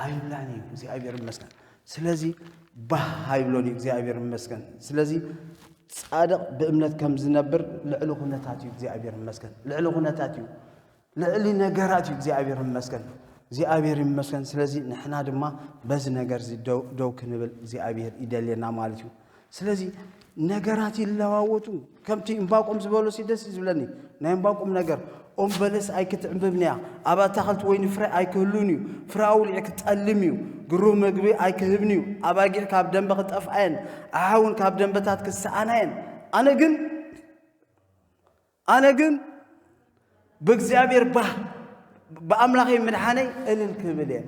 ኣይብላን እዩ እግዚኣብሔር ይመስገን ስለዚ ባህ ኣይብሎን እዩ እግዚኣብሔር ይመስገን ስለዚ ጻድቕ ብእምነት ከም ዝነብር ልዕሊ ኩነታት እዩ እግዚኣብሔር ይመስገን ልዕሊ ኩነታት እዩ ልዕሊ ነገራት እዩ እግዚኣብሔር ይመስገን እግዚኣብሔር ይመስገን ስለዚ ንሕና ድማ በዚ ነገር እዚ ደው ክንብል እግዚኣብሔር ይደልየና ማለት እዩ ስለዚ ነገራት ይለዋወጡ። ከምቲ እምባቆም ዝበሎ ሲ ደስ እዩ ዝብለኒ። ናይ እምባቆም ነገር፣ ኦም በለስ ኣይክትዕንብብን እያ፣ ኣብ ኣታኽልቲ ወይኒ ፍረ ኣይክህሉን እዩ፣ ፍረ ኣውሊዕ ክጠልም እዩ፣ ግሩህ ምግቢ ኣይክህብን እዩ፣ ኣባጊዕ ካብ ደንበ ክጠፍኣየን፣ ኣሓውን ካብ ደንበታት ክሰኣናየን። ኣነ ግን ኣነ ግን ብእግዚኣብሔር ባህ፣ ብኣምላኸይ ምድሓነይ እልል ክብል እየ።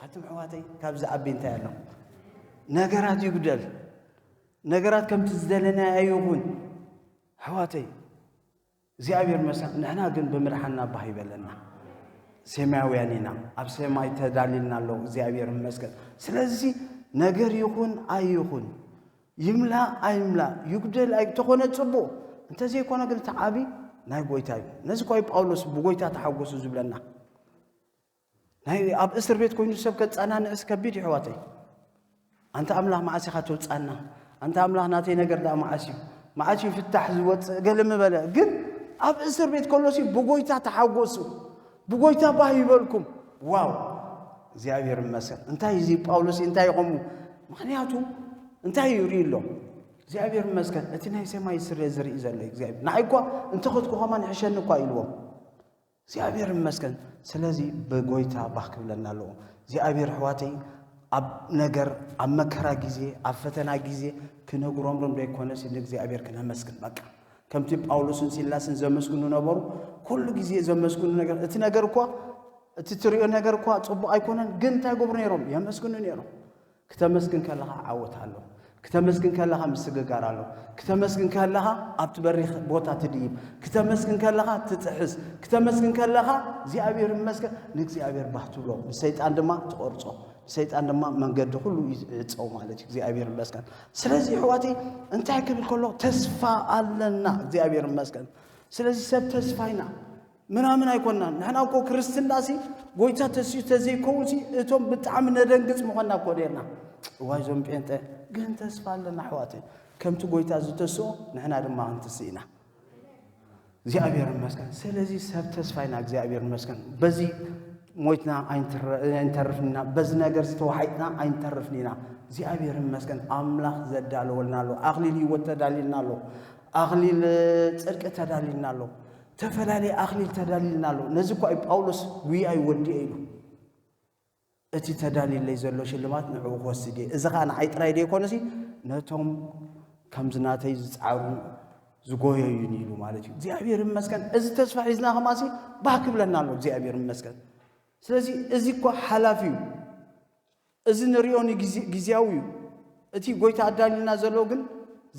ኣቱም ኣሕዋተይ፣ ካብዚ ዓቢ እንታይ ኣሎ? ነገራት ይጉደል፣ ነገራት ከምቲ ዝደለናዮ ኣይኹን። ኣሕዋተይ፣ እግዚኣብሔር ይመስገን። ንሕና ግን ብምድሓንና ባህ ይበለና። ሰማያውያን ኢና፣ ኣብ ሰማይ ተዳሊልና ኣሎ። እግዚኣብሔር ይመስገን። ስለዚ ነገር ይኹን ኣይኹን፣ ይምላእ ኣይምላእ፣ ይጉደል ኣይ-፣ ተኾነ ጽቡቕ፣ እንተዘይኮነ ግን እቲ ዓቢ ናይ ጎይታ እዩ። ነዚ እኳ እዩ ጳውሎስ ብጎይታ ተሓጎሱ ዝብለና። ናይ ኣብ እስር ቤት ኮይኑ ሰብ ከጸናንዕስ ከቢድ እዩ፣ ኣሕዋተይ። ኣንታ ኣምላኽ፣ መዓስ ኢኻ ተውጻና? ኣንታ ኣምላኽ፣ ናተይ ነገር ደኣ መዓስ እዩ? መዓስ እዩ ፍታሕ ዝወጽእ? ገለ ምበለ። ግን ኣብ እስር ቤት ከሎሲ ብጎይታ ተሓጎሱ፣ ብጎይታ ባህ ይበልኩም። ዋው! እግዚኣብሔር ይመስገን። እንታይ እዚ ጳውሎስ እንታይ ይኸሙ? ምኽንያቱ እንታይ እዩ ይርኢ ኣሎ? እግዚኣብሔር ይመስገን። እቲ ናይ ሰማይ ስለ ዝርኢ ዘሎ እዩ እግዚኣብሔር። ንዓይ እኳ እንተኸድኩ ከማን ይሕሸኒ እኳ ኢልዎም። እግዚኣብሔር ይመስገን። ስለዚ ብጎይታ ባህ ክብለና ኣለዎ። እግዚኣብሔር፣ ኣሕዋተይ፣ ኣብ ነገር፣ ኣብ መከራ ግዜ፣ ኣብ ፈተና ግዜ ክነጉረምርም ዘይኮነሲ ንእግዚኣብሔር ክነመስግን። በቃ ከምቲ ጳውሎስን ሲላስን ዘመስግኑ ነበሩ። ኩሉ ግዜ ዘመስግኑ ነገር፣ እቲ ነገር እኳ፣ እቲ ትሪኦ ነገር እኳ ጽቡቕ ኣይኮነን፣ ግን እንታይ ይገብሩ ነይሮም? የመስግኑ ነይሮም። ክተመስግን ከለኻ ዓወት ኣሎ። ክተመስግን ከለኻ ምስግጋር ኣሎ። ክተመስግን ከለኻ ኣብቲ በሪኽ ቦታ ትድይብ። ክተመስግን ከለኻ ትጥሕስ። ክተመስግን ከለኻ እግዚኣብሔር ይመስገን፣ ንእግዚኣብሔር ባህ ትብሎ። ንሰይጣን ድማ ትቖርጾ። ንሰይጣን ድማ መንገዲ ኩሉ ይዕጸው ማለት እዩ። እግዚኣብሔር ይመስገን። ስለዚ ኣሕዋተይ፣ እንታይ ክብል ከሎ፣ ተስፋ ኣለና። እግዚኣብሔር ይመስገን። ስለዚ ሰብ ተስፋ ኢና። ምናምን ኣይኮንናን። ንሕና እኮ ክርስትናሲ ጎይታ ተስኡ ተዘይከውንሲ እቶም ብጣዕሚ ነደንግጽ ምኾንና እኮ ኔርና። እዋይ እዞም ጴንጠ፣ ግን ተስፋ ኣለና ኣሕዋተይ። ከምቲ ጎይታ ዝተስኦ ንሕና ድማ ክንትስእ ኢና። እግዚኣብሔር ይመስገን። ስለዚ ሰብ ተስፋ ኢና፣ እግዚኣብሔር ይመስገን። በዚ ሞይትና ኣይንትረ-፣ ኣይንተርፍን ኢና፣ በዚ ነገር ዝተዋሓጥና ኣይንተርፍን ኢና። እግዚኣብሔር ይመስገን። ኣምላኽ ዘዳለወልና ኣሎ። ኣኽሊል ህይወት ተዳልዩልና ኣሎ። ኣኽሊል ጽድቂ ተዳልዩልና ኣሎ። ዝተፈላለየ ኣኽሊል ተዳልዩልና ኣሎ። ነዚ እኳ እዩ ጳውሎስ ጉያይ ወዲኤ ኢሉ። እቲ ተዳልዩለይ ዘሎ ሽልማት ንዕኡ ክወስድ እየ። እዚ ኸኣ ንዓይ ጥራይ ደይኮነሲ ነቶም ከምዚ ናተይ ዝጸዓሩ ዝጎየዩን ኢሉ ማለት እዩ። እግዚኣብሔር ይመስገን። እዚ ተስፋ ሒዝና ከማሲ ባህ ክብለና ኣሎ። እግዚኣብሔር ይመስገን። ስለዚ እዚ እኳ ሓላፊ እዩ። እዚ ንሪኦ ንግዜ-፣ ግዜያዊ እዩ። እቲ ጎይታ ኣዳልዩልና ዘሎ ግን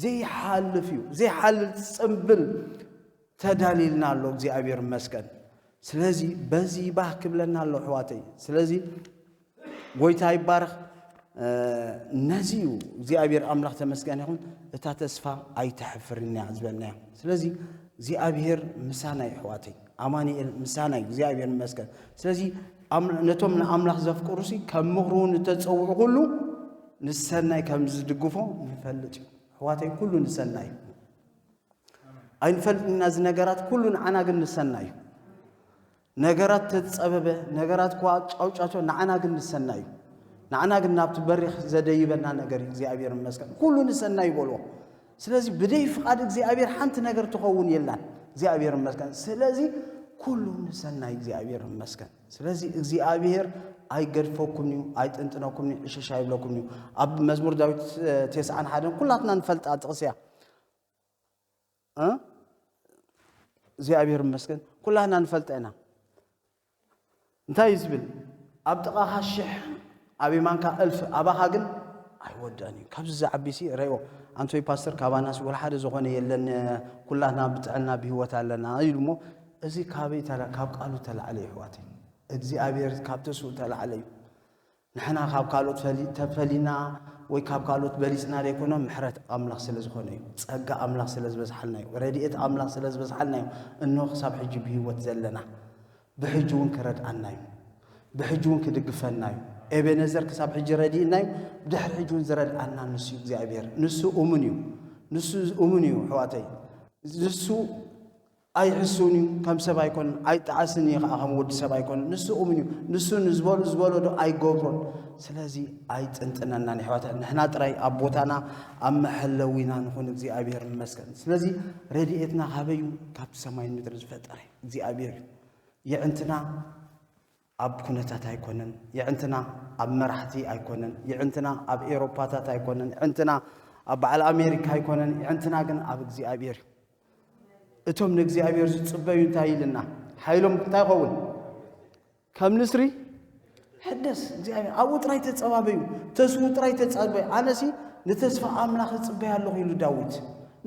ዘይሓልፍ እዩ። ዘይሓልፍ ጽምብል ተዳልዩልና ኣሎ። እግዚኣብሔር ይመስገን። ስለዚ በዚ ባህ ክብለና ኣሎ ኣሕዋተይ። ስለዚ ጎይታ ይባረኽ። እ፣ ነዚ እዩ እግዚኣብሔር ኣምላኽ ተመስገን ይኹን። እታ ተስፋ ኣይተሕፍርን እያ ዝበልናዮ። ስለዚ እግዚኣብሔር ምሳና እዩ ኣሕዋተይ። ኣማኑኤል ምሳና እዩ። እግዚኣብሔር ይመስገን። ስለዚ ኣም-፣ ነቶም ንኣምላኽ ዘፍቅሩሲ ከም ምኽሩ ንተጸውዑ ኩሉ ንሰናይ ከም ዝድግፎ ንፈልጥ እዩ። ኣሕዋተይ፣ ኩሉ ንሰናይ እዩ። ኣይንፈልጥን ኢና እዚ ነገራት፣ ኩሉ ንዓና ግን ንሰናይ እዩ። ነገራት ተጸበበ፣ ነገራት እኳ ጫውጫቶ ንዓና ግን ንሰናይ እዩ። ንዓና ግን ናብቲ በሪኽ ዘደይበና ነገር እዩ። እግዚኣብሔር ይመስገን። ኩሉ ንሰናይ ይበልዎ። ስለዚ ብደይ ፍቓድ እግዚኣብሔር ሓንቲ ነገር ትኸውን የላን። እግዚኣብሔር ይመስገን። ስለዚ ኩሉ ንሰናይ እግዚኣብሔር ይመስገን። ስለዚ እግዚኣብሔር ኣይገድፈኩም እዩ፣ ኣይጥንጥነኩም እዩ፣ ዕሽሽ ኣይብለኩም እዩ። ኣብ መዝሙር ዳዊት፣ እ፣ ተስዓን ሓደን ኩላትና ንፈልጣ ጥቕሲ እያ። እ? እግዚኣብሔር ይመስገን። ኩላትና ንፈልጣ ኢና። እንታይ እዩ ዝብል? ኣብ ጥቓኻ ሽሕ፣ ኣብ የማንካ እልፍ፣ ኣባኻ ግን ኣይወዳእን እዩ። ካብዚ ዝዓቢሲ ረእዮ። ኣንቶይ ፓስተር፣ ካባናስ ወላ ሓደ ዝኾነ የለን፣ ኩላትና ብጥዕና ብህይወት ኣለና ኢሉ እሞ፣ እዚ ካበይ ተላ-፣ ካብ ቃሉ ተላዕለ እዩ፣ ኣሕዋተይ። እግዚኣብሔር ካብ ተስኡ ተላዕለ እዩ። ንሕና ካብ ካልኦት ፈሊ-፣ ተፈሊና ወይ ካብ ካልኦት በሊጽና ዘይኮነ፣ ምሕረት ኣምላኽ ስለ ዝኾነ እዩ። ጸጋ ኣምላኽ ስለ ዝበዝሓልና እዩ። ረድኤት ኣምላኽ ስለ ዝበዝሓልና እዩ። እንሆ ክሳብ ሕጂ ብህይወት ዘለና። ብሕጂ እውን ክረድኣና እዩ። ብሕጂ እውን ክድግፈና እዩ። ኤቤነዘር ክሳብ ሕጂ ረዲእና እዩ። ብድሕሪ ሕጂ እውን ዝረድኣና ንሱ እዩ እግዚኣብሔር። ንሱ እሙን እዩ። ንሱ እሙን እዩ፣ ኣሕዋተይ። ንሱ ኣይሕሱን እዩ፣ ከም ሰብ ኣይኮነን፣ ኣይጠዓስን እዩ ከዓ ከም ወዲ ሰብ ኣይኮነን። ንሱ እሙን እዩ፣ ንሱ ንዝበሉ ዝበሎ ዶ ኣይገብሮን። ስለዚ ኣይጥንጥነናን የሕዋታ፣ ንሕና ጥራይ ኣብ ቦታና ኣብ መሐለዊና ንኹን። እግዚኣብሔር ይመስገን። ስለዚ ረድኤትና ካበይ እዩ? ካብቲ ሰማይን ምድርን ዝፈጠረ እግዚኣብሔር እዩ። የዕንትና ኣብ ኩነታት ኣይኮነን፣ የዕንትና ኣብ መራሕቲ ኣይኮነን፣ የዕንትና ኣብ ኤሮፓታት ኣይኮነን፣ የዕንትና ኣብ በዓል ኣሜሪካ ኣይኮነን፣ የዕንትና ግን ኣብ እግዚኣብሔር እዩ። እቶም ንእግዚኣብሔር ዝጽበዩ እንታይ ኢልና? ሓይሎም እንታይ ይኸውን? ከም ንስሪ ሕደስ እግዚኣብሔር። ኣብኡ ጥራይ ተጸባበዩ፣ ተስፉ ጥራይ ተጸበዩ። ኣነሲ ንተስፋ ኣምላኽ እጽበይ ኣለኹ ኢሉ ዳዊት።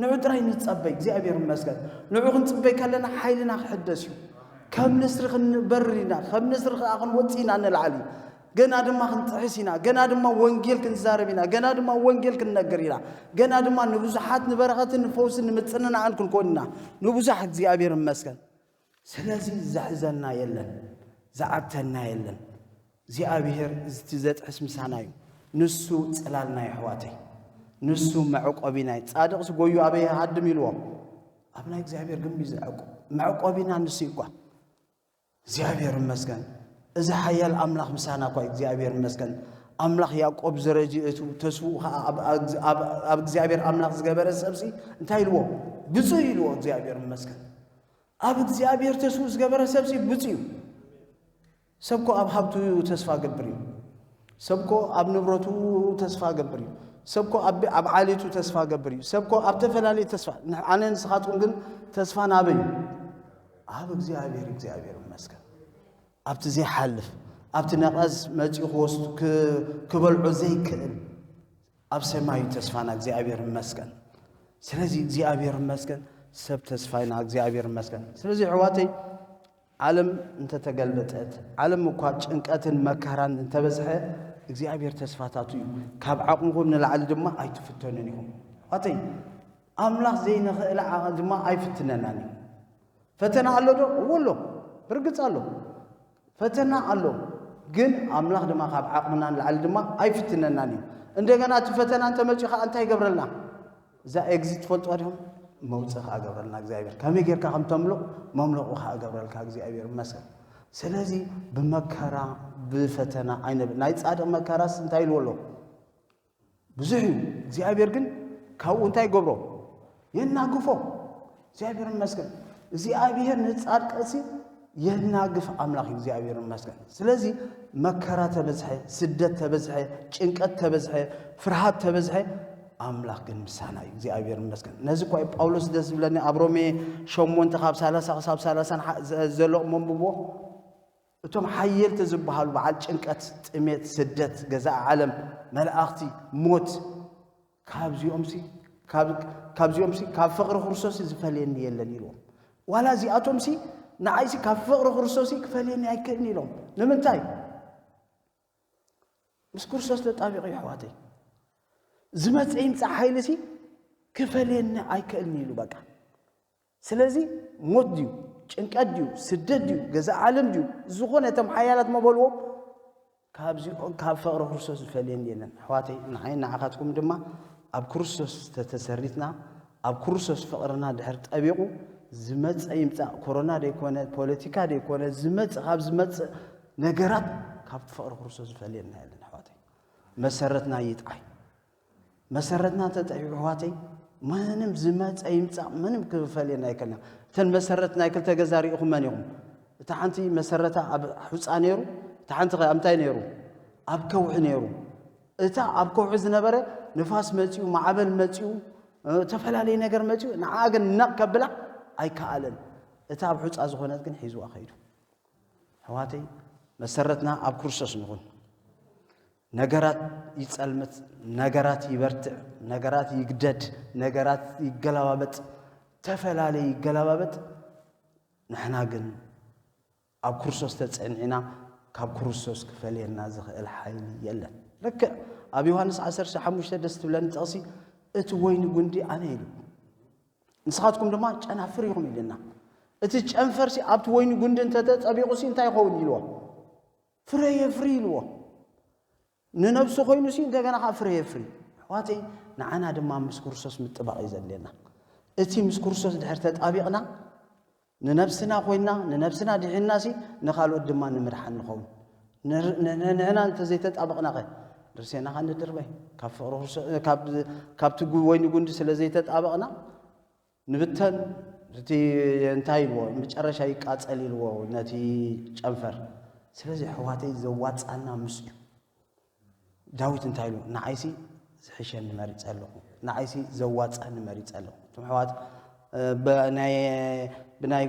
ንዑ ጥራይ ንጸበይ፣ እግዚኣብሔር ይመስገን። ንዑ ክንጽበይ ከለና ሓይልና ክሕደስ እዩ። ከም ንስሪ ክንበርር ኢና፣ ከም ንስሪ ከኣ ክንወጽእ ኢና ንላዕሊ። ገና ድማ ክንጥሕስ ኢና፣ ገና ድማ ወንጌል ክንዛረብ ኢና፣ ገና ድማ ወንጌል ክንነግር ኢና፣ ገና ድማ ንብዙሓት ንበረኸትን ንፈውስን ንምጽንናዕን ክንኮን ኢና። ንብዙሕ እግዚኣብሔር ይመስገን። ስለዚ ዘሕዘና የለን፣ ዝዓግተና የለን። እግዚኣብሔር እቲ ዘጥሕስ ምሳና እዩ። ንሱ ጽላልና የሕዋተይ፣ ንሱ መዕቆቢና እዩ። ጻድቕሲ ጎዩ ኣበይ ይሃድም ኢልዎ? ኣብ ናይ እግዚኣብሔር ግንቢ እዩ ዝዕቆብ። መዕቆቢና ንሱ እዩ እኳ። እግዚኣብሔር ይመስገን። እዚ ሓያል ኣምላኽ ምሳና እኳ እዩ። እግዚኣብሔር ይመስገን። ኣምላኽ ያዕቆብ ዝረድኤቱ ተስፍኡ ኸዓ ኣብ፣ ኣብ፣ ኣብ፣ ኣብ እግዚኣብሔር ኣምላኽ ዝገበረ ሰብሲ እንታይ ኢልዎ? ብፁዕ ኢልዎ። እግዚኣብሔር ይመስገን። ኣብ እግዚኣብሔር ተስፉ ዝገበረ ሰብሲ ብፁዕ እዩ። ሰብኮ ኣብ ሃብቱ ተስፋ ገብር እዩ። ሰብኮ ኣብ ንብረቱ ተስፋ ገብር እዩ። ሰብኮ ኣብ፣ ኣብ ዓሌቱ ተስፋ ገብር እዩ። ሰብኮ ኣብ ተፈላለየ ተስፋ። ንሕ-፣ ኣነ ንስኻትኩም ግን ተስፋ ናበይ እዩ? ኣብ እግዚኣብሔር። እግዚኣብሔር ይመስገን። ኣብቲ ዘይሓልፍ፣ ኣብቲ ነቐዝ መጺኡ ክወስዱ፣ ክ-፣ ክበልዖ ዘይክእል ኣብ ሰማይ እዩ ተስፋና። እግዚኣብሔር ይመስገን። ስለዚ እግዚኣብሔር ይመስገን፣ ሰብ ተስፋ ኢና። እግዚኣብሔር ይመስገን። ስለዚ ኣሕዋተይ፣ ዓለም እንተተገልበጠት፣ ዓለም እኳ ጭንቀትን መከራን እንተበዝሐ፣ እግዚኣብሔር ተስፋታቱ እዩ። ካብ ዓቕምኹም ንላዕሊ ድማ ኣይትፍተኑን ኢኹም። ኣሕዋተይ፣ ኣምላኽ ዘይንኽእል ዓ-፣ ድማ ኣይፍትነናን እዩ። ፈተና ኣሎ ዶ? እዎ ኣሎ። ብርግጽ ኣሎ። ፈተና ኣሎ። ግን ኣምላኽ ድማ ካብ ዓቕምና ንላዕሊ ድማ ኣይፍትነናን እዩ። እንደገና እቲ ፈተና እንተመጺኡ ኸዓ እንታይ ይገብረልና? እዛ ኤግዚት ትፈልጥዋ ዲኹም? መውጽኢ ኸዓ ገብረልና እግዚኣብሔር። ከመይ ጌርካ ከም ተምልቕ መምለቑ ኸዓ ገብረልካ እግዚኣብሔር ይመስገን። ስለዚ ብመከራ ብፈተና ኣይነብ-፣ ናይ ጻድቕ መከራስ እንታይ ኢልዎ ኣሎ? ብዙሕ እዩ። እግዚኣብሔር ግን ካብኡ እንታይ ይገብሮ? የናግፎ። እግዚኣብሔር ይመስገን። እግዚኣብሔር ንጻድቅሲ የናግፍ ኣምላኽ እዩ። እግዚኣብሔር ይመስገን። ስለዚ መከራ ተበዝሐ፣ ስደት ተበዝሐ፣ ጭንቀት ተበዝሐ፣ ፍርሃት ተበዝሐ፣ ኣምላኽ ግን ምሳና እዩ። እግዚኣብሔር ይመስገን። ነዚ እኳ እዩ ጳውሎስ ደስ ዝብለኒ ኣብ ሮሜ ሸሞንተ ካብ ሰላሳ ክሳብ ሰላሳን ሓ-፣ ዘ-፣ ዘሎ እሞ ኣንብቦ። እቶም ሓየልቲ ዝበሃሉ በዓል ጭንቀት፣ ጥሜት፣ ስደት፣ ገዛእ ዓለም፣ መላእኽቲ፣ ሞት፣ ካብዚኦምሲ፣ ካብ-፣ ካብዚኦምሲ ካብ ፍቕሪ ክርስቶስ ዝፈልየኒ የለን ኢልዎም። ዋላ እዚኣቶምሲ ንዓይሲ ካብ ፍቕሪ ክርስቶስ ክፈልየኒ ኣይክእልን ኢሎም። ንምንታይ? ምስ ክርስቶስ ተጣቢቑ እዩ ኣሕዋተይ። ዝመፀ ይምፃእ ሓይልሲ ክፈልየኒ ኣይክእልን ኢሉ በቃ። ስለዚ ሞት ድዩ፣ ጭንቀት ድዩ፣ ስደት ድዩ፣ ገዛእ ዓለም ድዩ፣ ዝኾነ እቶም ሓያላት መበልዎም ካብዚኦም ካብ ፍቕሪ ክርስቶስ ዝፈልየኒ የለን። ኣሕዋተይ፣ ንዓይ ንዓኻትኩም ድማ ኣብ ክርስቶስ ተተሰሪትና፣ ኣብ ክርስቶስ ፍቕርና ድሕር ጠቢቑ፣ ዝመጸ ይምጻእ፣ ኮሮና ደይኮነ፣ ፖለቲካ ደይኮነ፣ ዝመጽእ፣ ካብ ዝመጽእ ነገራት ካብቲ ፍቕሪ ክርስቶስ ዝፈልየና የለን ኣሕዋተይ። መሰረትና ይጥዓይ። መሰረትና እንተጠፊኡ ኣሕዋተይ፣ ምንም ዝመጸ ይምጻእ፣ ምንም ክፈልየና ኣይከልና። እተን መሰረት ናይ ክልተ ገዛ ርኢኹመን ኢኹም። እታ ሓንቲ መሰረታ ኣብ ሑጻ ነይሩ፣ እታ ሓንቲ ኸ ኣብ እንታይ ነይሩ? ኣብ ከውሒ ነይሩ። እታ ኣብ ከውሒ ዝነበረ ንፋስ መጺኡ፣ ማዕበል መጺኡ፣ እ፣ ተፈላለየ ነገር መጺኡ፣ ንዓ ግን ነቕ ከብላ ኣይከኣለን። እታ ኣብ ሑጻ ዝኾነት ግን ሒዝዋ ኸይዱ። ኣሕዋተይ፣ መሰረትና ኣብ ክርስቶስ ንኹን። ነገራት ይጸልምት፣ ነገራት ይበርትዕ፣ ነገራት ይግደድ፣ ነገራት ይገለባበጥ፣ ተፈላለየ ይገለባበጥ። ንሕና ግን ኣብ ክርስቶስ ተጸኒዕና፣ ካብ ክርስቶስ ክፈልየና ዝኽእል ሓይሊ የለን። ልክዕ ኣብ ዮሃንስ ዓሰርተ ሓሙሽተ ደስ ትብለኒ ጥቕሲ፣ "እቲ ወይኒ ጉንዲ ኣነ" ኢሉ። ንስኻትኩም ድማ ጨናፍር ኢኹም ኢልና። እቲ ጨንፈርሲ ኣብቲ ወይኒ ጉንዲ እንተተጸቢቑሲ እንታይ ይኸውን ኢልዎ? ፍረ የፍሪ ኢልዎ። ንነብሱ ኮይኑሲ እንደገና ኸዓ ፍረ የፍሪ። ኣሕዋተይ፣ ንዓና ድማ ምስ ክርስቶስ ምጥባቕ እዩ ዘድልየና። እቲ ምስ ክርስቶስ ድሕር ተጣቢቕና፣ ንነብስና ኮይና ንነብስና ድሒንና ሲ ንኻልኦት ድማ ንምድሓን ንኸውን። ንር- ን- ን- ንሕና እንተዘይተጣበቕና ኸ ርሴና ኸ ንድርበይ? ካብ ፍቕሪ ክርስቶስ ካብ ካብቲ ጉ- ወይኒ ጉንዲ ስለ ዘይተጣበቕና ንብተን። እቲ እንታይ ኢልዎ መጨረሻ ይቃጸል ኢልዎ ነቲ ጨንፈር። ስለዚ ኣሕዋተይ ዘዋጻና ምስ እዩ። ዳዊት እንታይ ኢሉ? ንዓይሲ ዝሕሸኒ መሪጸ ኣለኹ፣ ንዓይሲ ዘዋጻኒ መሪጸ ኣለኹ። እቶም ኣሕዋት ብናይ ብናይ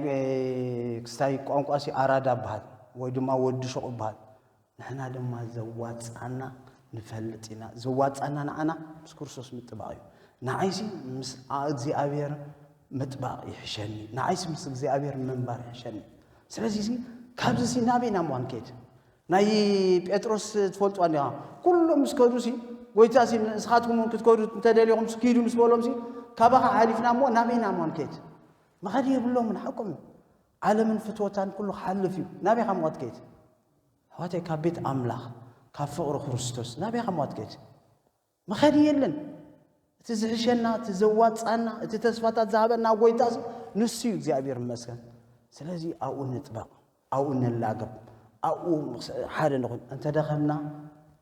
ክስታይ ቋንቋ ሲ ኣራዳ ይበሃል ወይ ድማ ወዲ ሹቕ ይበሃል። ንሕና ድማ ዘዋጻና ንፈልጥ ኢና። ዘዋጻና ንዓና ምስ ክርስቶስ ምጥባቕ እዩ። ንዓይሲ ምስ እግዚኣብሔር ምጥባቕ ይሕሸኒ፣ ንዓይሲ ምስ እግዚኣብሔር ምንባር ይሕሸኒ። ስለዚ ሲ ካብዚ ሲ ናበይ ኢና እሞ ክንከይድ? ናይ ጴጥሮስ ትፈልጥዋ እንዲኻ? ኩሎም ምስ ከዱ ሲ ጎይታ ሲ ንስኻትኩም እውን ክትከዱ እንተደሊኹም ሲ ኪዱ ምስ በሎም ሲ ካባኻ ሓሊፍና እሞ ናበይ ኢና እሞ ክንከይድ? መኸዲ የብሎምን ሓቆም እዩ። ዓለምን ፍትወታን ኩሉ ክሓልፍ እዩ። ናበይ ኻሞ ክትከይድ? ኣሕዋተይ ካብ ቤት ኣምላኽ ካብ ፍቕሪ ክርስቶስ ናበይ ኻሞ ክትከይድ? መኸዲ የለን። እቲ ዝሕሸና እቲ ዘዋጻና እቲ ተስፋታት ዝሃበና ጎይታ ንሱ እዩ እግዚኣብሔር ይመስገን። ስለዚ ኣብኡ ንጥበቕ፣ ኣብኡ ንላገብ፣ ኣብኡ ሓደ ንኹን። እንተ ደኸምና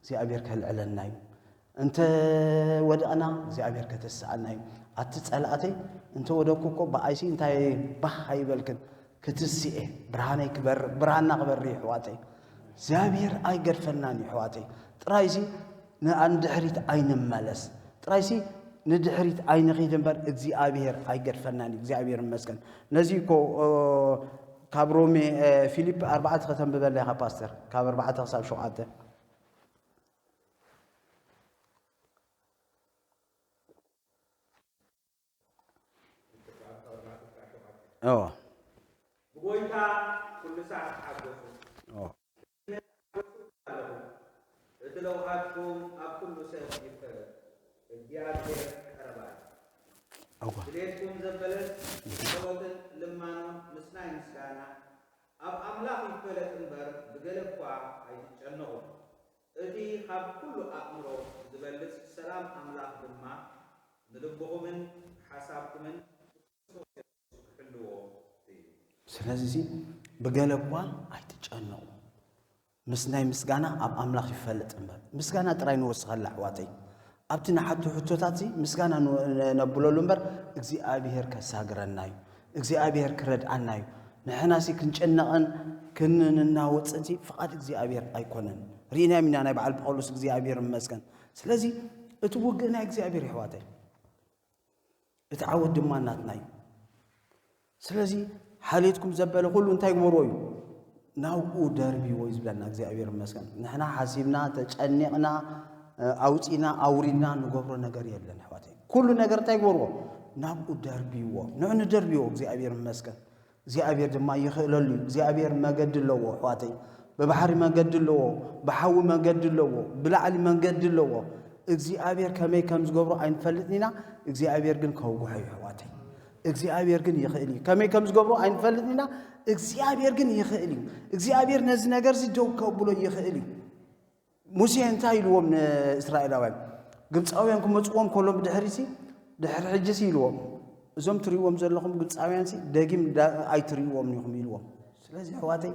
እግዚኣብሔር ከልዕለና እዩ። እንተ ወደቕና እግዚኣብሔር ከተስኣና እዩ። ኣቲ ጸላእተይ እንተ ወደቅኩ እኮ ብኣይሲ እንታይ ባህ ኣይበልክን ክትስኤ ብርሃነይ ክበር ብርሃና ክበሪ ይሕዋተይ እግዚኣብሔር ኣይገድፈናን ይሕዋተይ ጥራይሲ ንድሕሪት ኣይንመለስ ጥራይሲ ንድሕሪት ኣይንኺድ እምበር እግዚኣብሔር ኣይገድፈናን እዩ እግዚኣብሔር ይመስገን ነዚ እኮ ካብ ሮሜ ፊሊፕ ኣርባዕተ ከተንብበለይ ኢኻ ፓስተር ካብ ኣርባዕተ ክሳብ ሸውዓተ እዎ ብጎይታ ኩሉ ሰዓት ተሓገሱ እዎ ኣለኹ እቲ ለውሃትኩም ኣብ ኩሉ ሰብ ይፈለጥ እግዚኣብሔር ቀረባ እዩ እዎ ድሌትኩም ዘበለት ጸሎትን ልማኖን ምስናይ ምስጋና ኣብ ኣምላኽ ይፈለጥ እምበር ብገለ እኳ ኣይትጨነቑ እቲ ካብ ኩሉ ኣእምሮ ዝበልጽ ሰላም ኣምላኽ ድማ ንልብኹምን ሓሳብኩምን ብክርስቶስ የሱስ ክሕልዎ እዩ። ስለዚ ብገለ እኳ ኣይትጨነቑ፣ ምስ ናይ ምስጋና ኣብ ኣምላኽ ይፈለጥ እምበር። ምስጋና ጥራይ ንወስኸላ ኣሕዋተይ። ኣብቲ ንሓቱ ሕቶታት ምስጋና ነብለሉ እምበር እግዚኣብሄር ከሳግረና እዩ። እግዚኣብሔር ክረድኣና እዩ። ንሕናሲ ክንጨነቕን ክንናወፅንሲ ፍቓድ እግዚኣብሔር ኣይኮነን። ርኢናዮም ኢና ናይ በዓል ጳውሎስ እግዚኣብሔር ይመስገን። ስለዚ እቲ ውግእ ናይ እግዚኣብሔር የሕዋተይ፣ እቲ ዓወት ድማ ናትና እዩ። ስለዚ ሓልየትኩም ዘበለ ኩሉ እንታይ ግበርዎ እዩ? ናብኡ ደርብዎ እዩ ዝብለና እግዚኣብሔር ይመስገን። ንሕና ሓሲብና ተጨኒቕና ኣውፂና ኣውሪድና ንገብሮ ነገር የለን ኣሕዋተይ። ኩሉ ነገር እንታይ ግበርዎ? ናብኡ ደርብይዎ። ንዑ ንደርብይዎ እግዚኣብሔር ይመስገን። እግዚኣብሔር ድማ ይኽእለሉ እዩ። እግዚኣብሔር መገዲ ኣለዎ ኣሕዋተይ። ብባሕሪ መገዲ ኣለዎ፣ ብሓዊ መገዲ ኣለዎ፣ ብላዕሊ መንገዲ ኣለዎ። እግዚኣብሔር ከመይ ከም ዝገብሮ ኣይንፈልጥን ኢና። እግዚኣብሔር ግን ከውግሖ እዩ ኣሕዋተይ። እግዚኣብሔር ግን ይኽእል እዩ። ከመይ ከም ዝገብሮ ኣይንፈልጥን ኢና። እግዚኣብሔር ግን ይኽእል እዩ። እግዚኣብሔር ነዚ ነገር እዚ ደው ከብሎ ይኽእል እዩ። ሙሴ እንታይ ኢልዎም ንእስራኤላውያን? ግብፃውያን ክመፅዎም ከሎም ብድሕሪሲ ድሕሪ ሕጂሲ ኢልዎም እዞም ትሪእዎም ዘለኹም ግብፃውያንሲ ደጊም ኣይትሪእዎም ኢኹም ኢልዎም። ስለዚ ኣሕዋተይ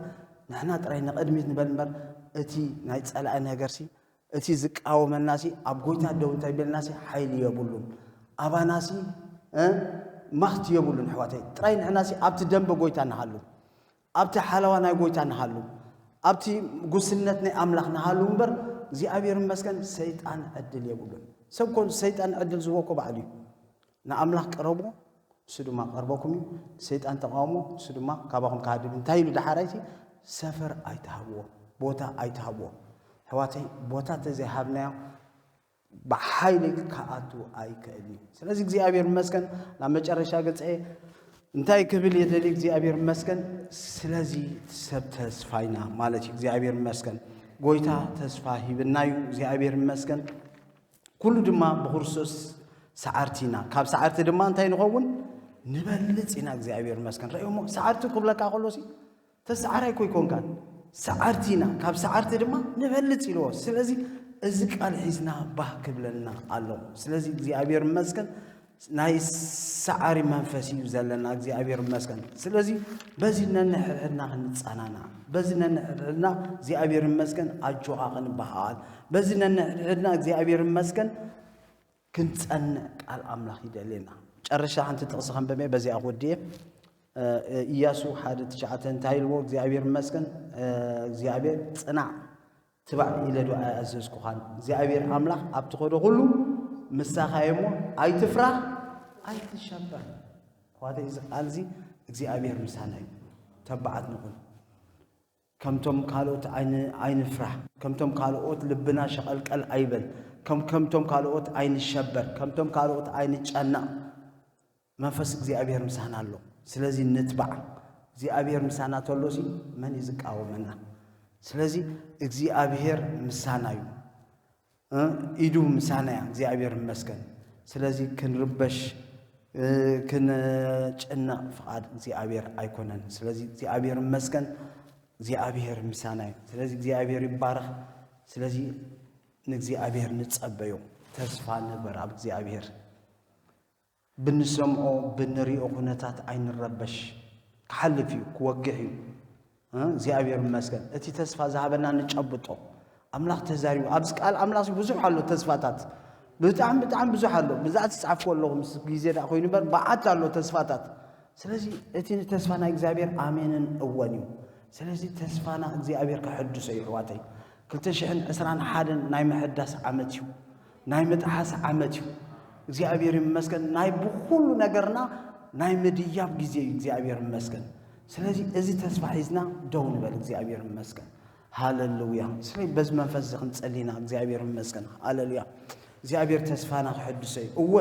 ንሕና ጥራይ ንቕድሚት ንበል እምበር እቲ ናይ ፀላኢ ነገርሲ እቲ ዝቃወመናሲ ኣብ ጎይታ ደው እንታይ በልናሲ ሓይሊ የብሉን። ኣባናሲ ማኽት የብሉን ኣሕዋተይ። ጥራይ ንሕናሲ ኣብቲ ደንበ ጎይታ ንሃሉ። ኣብቲ ሓለዋ ናይ ጎይታ ንሃሉ፣ ኣብቲ ጉስነት ናይ ኣምላኽ ንሃሉ እምበር እግዚኣብሔር ይመስገን ሰይጣን ዕድል የብሉን። ሰብ ኮ ሰይጣን ዕድል ዝህቦ እኮ ባዕሉ እዩ። ንኣምላኽ ቅረብዎ፣ እሱ ድማ ቀርበኩም እዩ። ሰይጣን ተቃውሞ፣ እሱ ድማ ካባኹም ክሃድም። እንታይ ኢሉ ዳሓራይቲ ሰፈር ኣይትሃብዎ፣ ቦታ ኣይትሃብዎ። ኣሕዋተይ ቦታ ተዘይሃብናዮ ብሓይሊ ክኣቱ ኣይክእል እዩ። ስለዚ እግዚኣብሔር ይመስገን ናብ መጨረሻ ገፀ እንታይ ክብል የደሊ እግዚኣብሔር ይመስገን ስለዚ ሰብ ተስፋ ኢና ማለት እዩ። እግዚኣብሔር ይመስገን ጎይታ ተስፋ ሂብና እዩ። እግዚኣብሔር ይመስገን ኩሉ ድማ ብክርስቶስ ሰዓርቲ ኢና። ካብ ሰዓርቲ ድማ እንታይ ንኸውን ንበልፅ ኢና። እግዚኣብሔር ይመስገን ረእዮሞ ሰዓርቲ ክብለካ ከሎሲ ተሰዓራይ እኮ ኣይኮንካን፣ ሰዓርቲ ኢና፣ ካብ ሰዓርቲ ድማ ንበልፅ ኢልዎ። ስለዚ እዚ ቃል ሒዝና ባህ ክብለና ኣለዎ። ስለዚ እግዚኣብሔር ይመስገን ናይ ሳዕሪ መንፈስ እዩ ዘለና። እግዚኣብሔር ይመስገን። ስለዚ በዚ ነንሕድሕድና ክንጸናናዕ፣ በዚ ነንሕድሕድና እግዚኣብሔር ይመስገን ኣጆኻ ክንበሃል፣ በዚ ነንሕድሕድና እግዚኣብሔር ይመስገን ክንጸንዕ ቃል ኣምላኽ ይደልየና። ጨረሻ ሓንቲ ጥቕሲ ከንበበ በዚኣ ክወድየ። ኢያሱ ሓደ ትሽዓተ እንታይ ኢልዎ እግዚኣብሔር ይመስገን? እግዚኣብሔር ጽናዕ ትባዕ ኢለ ዶ ኣይኣዘዝኩኻን? እግዚኣብሔር ኣምላኽ ኣብ ትኸዶ ኩሉ ምሳኻ እየ እሞ ኣይትፍራህ ኣይትሸበር። ኣሕዋተይ እዚ ቃል እዚ እግዚኣብሔር ምሳና እዩ። ተባዓት ንኹን። ከምቶም ካልኦት ኣይን- ኣይንፍራህ። ከምቶም ካልኦት ልብና ሸቐልቀል ኣይበል። ከም ከምቶም ካልኦት ኣይንሸበር። ከምቶም ካልኦት ኣይንጨነቕ። መንፈስ እግዚኣብሔር ምሳና ኣሎ። ስለዚ ንትባዕ። እግዚኣብሔር ምሳና ተሎሲ መን እዩ ዝቃወመና? ስለዚ እግዚኣብሔር ምሳና እዩ። እ? ኢዱ ምሳና እያ። እግዚኣብሔር ይመስገን። ስለዚ ክንርበሽ፣ እ፣ ክንጭነቕ ፍቓድ እግዚኣብሔር ኣይኮነን። ስለዚ እግዚኣብሔር ይመስገን። እግዚኣብሔር ምሳና እዩ። ስለዚ እግዚኣብሔር ይባረኽ። ስለዚ ንእግዚኣብሔር ንጸበዮ። ተስፋ ንግበር ኣብ እግዚኣብሔር። ብንሰምዖ ብንሪኦ ኩነታት ኣይንረበሽ። ክሓልፍ እዩ፣ ክወግሕ እዩ። እ፣ እግዚኣብሔር ይመስገን። እቲ ተስፋ ዝሃበና ንጨብጦ። ኣምላኽ ተዛሪቡ። ኣብዚ ቃል ኣምላኽ ብዙሕ ኣሎ ተስፋታት። ብጣዕሚ፣ ብጣዕሚ ብዙሕ ኣሎ። ብዛዕባ ዝጻሕፍኩ ኣለኹ፣ ምስ ግዜ ደኣ ኮይኑ እምበር፣ ብዓት ኣሎ ተስፋታት። ስለዚ እቲ ተስፋ ናይ እግዚኣብሔር ኣሜንን እወን እዩ። ስለዚ ተስፋና እግዚኣብሔር ከሐድሶ እዩ፣ ኣሕዋተይ። ክልተ ሽሕን ዕስራን ሓደን ናይ ምሕዳስ ዓመት እዩ። ናይ ምጥሓስ ዓመት እዩ። እግዚኣብሔር ይመስገን። ናይ ብኹሉ ነገርና ናይ ምድያብ ግዜ እዩ። እግዚኣብሔር ይመስገን። ስለዚ እዚ ተስፋ ሒዝና ደው ንበል። እግዚኣብሔር ይመስገን። ሃሌሉያ። ስለዚ በዚ መንፈስ እዚ ክንጸሊ ኢና። እግዚኣብሔር ይመስገን። ሃሌሉያ። እግዚኣብሔር ተስፋና ክሕድሶ እዩ። እወ፣